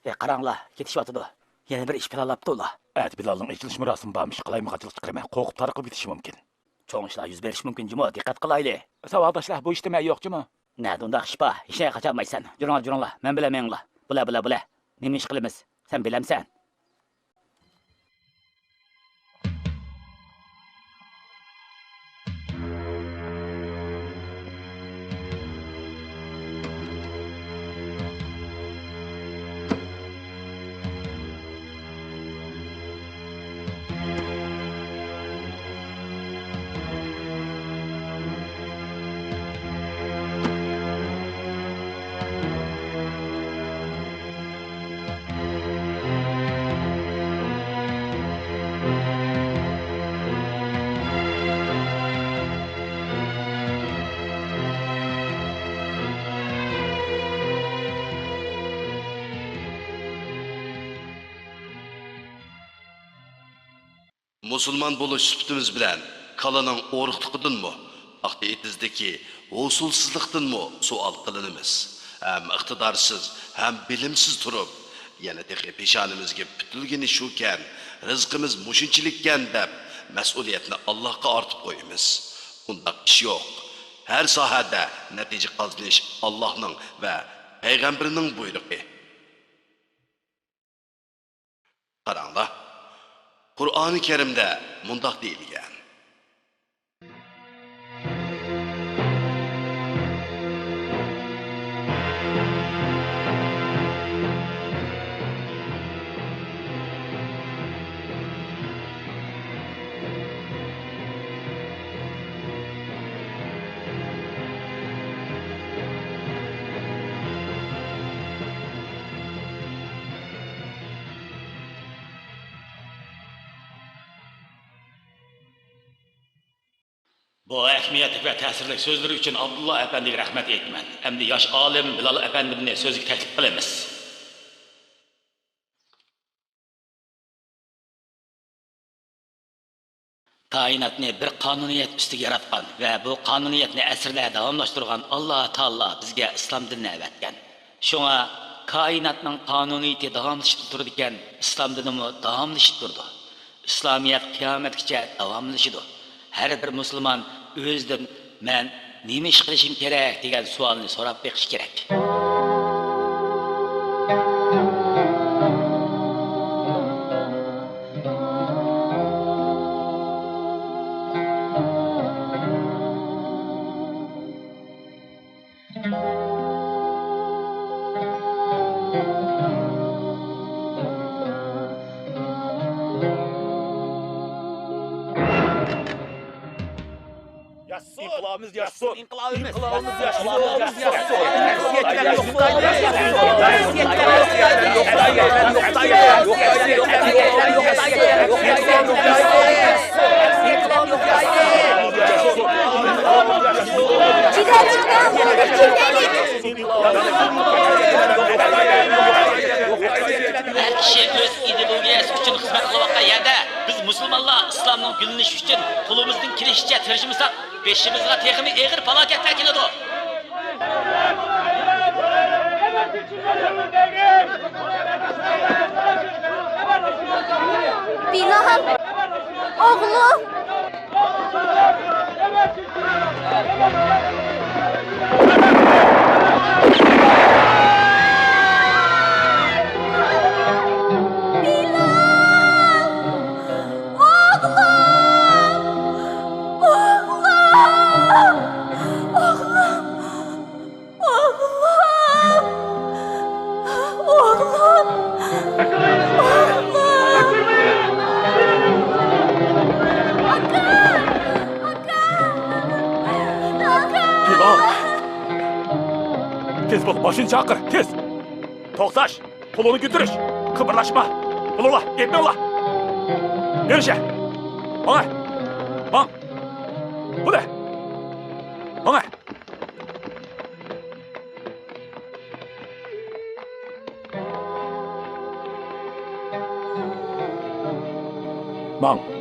ھەي، قاراڭلار، كېتىشىۋاتىدۇ. يەنە بىر ئىش پىلانلاپتۇ ئۇلار. ئەتە بىلالنىڭ ئېچىلىش مۇراسىمى بارمىش، قالايمىقانچىلىق چىقىرىمەن، قورقۇپ تارقىلىپ كېتىشى مۇمكىن. چوڭ ئىشلار يۈز بېرىشى مۇمكىن جۇمۇ، دىققەت قىلايلى. ساۋاقداشلار، بۇ ئىشتا مەن يوق جۇمۇ. نەدە ئۇنداق ئىش بار؟ ھېچنەگە قاچالمايسەن. جۇرۇڭلار، جۇرۇڭلار، مەن بىلەن مېڭىڭلار. بۇلە، بۇلە، بۇلە. نېمە ئىش قىلىمىز؟ سەن بىلەمسەن؟ مۇسۇلمان بولۇش سۈپىتىمىز بىلەن كالىنىڭ ئورۇقلۇقىدىنمۇ، پاختا ئېتىزىدىكى ھوسۇلسىزلىقتىنمۇ سوئال قىلىنىمىز. ھەم ئىقتىدارسىز، ھەم بىلىمسىز تۇرۇپ، يەنە تېخى پېشانىمىزگە پۈتۈلگىنى شۇكەن، رىزقىمىز مۇشۇنچىلىككەن دەپ، مەسئۇلىيەتنى ئاللاھقا ئارتىپ قويىمىز. ئۇنداق ئىش يوق. ھەر ساھەدە نەتىجە قازىنىش ئاللاھنىڭ ۋە پەيغەمبىرىنىڭ بۇيرۇقى. قاراڭلار، قۇرئانى كەرىمدە مۇنداق دېيىلگەن. بۇ ئەھمىيەتلىك ۋە تەسىرلىك سۆزلىرى ئۈچۈن ئابدۇللا ئەپەندىگە رەھمەت ئېيتىمەن. ئەمدى ياش ئالىم بىلال ئەپەندىمنى سۆزگە تەكلىپ قىلىمىز. كائىناتنى بىر قانۇنىيەت ئۈستىگە ياراتقان ۋە بۇ قانۇنىيەتنى ئەسىرلەر داۋاملاشتۇرغان ئاللا تائالا بىزگە ئىسلام دىنىنى ئەۋەتكەن. شۇڭا كائىناتنىڭ قانۇنىيىتى داۋاملىشىپ تۇرىدىكەن، ئىسلام دىنىمۇ داۋاملىشىپ تۇرىدۇ. ئىسلامىيەت قىيامەتكىچە داۋاملىشىدۇ. ھەر بىر مۇسۇلمان ئۆزىدىن «مەن نېمە ئىش قىلىشىم كېرەك؟» دېگەن سوئالنى سوراپ بېقىشى كېرەك. ياشىسۇن! ئىنقىلابىمىز ياشىسۇن! ئىنقىلابىمىز ياشىسۇن! ھەر كىشى ئۆز ئىدېئولوگىيەسى ئۈچۈن خىزمەت قىلىۋاتقان يەردە، بىز مۇسۇلمانلار ئىسلامنىڭ گۈللىنىشى ئۈچۈن قولىمىزدىن كېلىشىچە تىرىشمىساق، بېشىمىزغا تېخىمۇ ئېغىر پالاكەتلەر كېلىدۇ. بىلال، ئوغلۇم. بىلال! ئوغلۇم! ئوغلۇم! ئوغلۇم! ئوغلۇم! ئوغلۇم! ئاكا! ئاكا! ئاكا! بىلال! تېز بول، ماشىنا چاقىر، تېز! توختاش! قولۇڭنى كۆتۈرۈش! قىمىرلاشما! بولۇڭلار، ئېلىپ مېڭىڭلار! بېرىشە! ماڭە! ماڭ! بۇنى! ماڭە! ماڭ!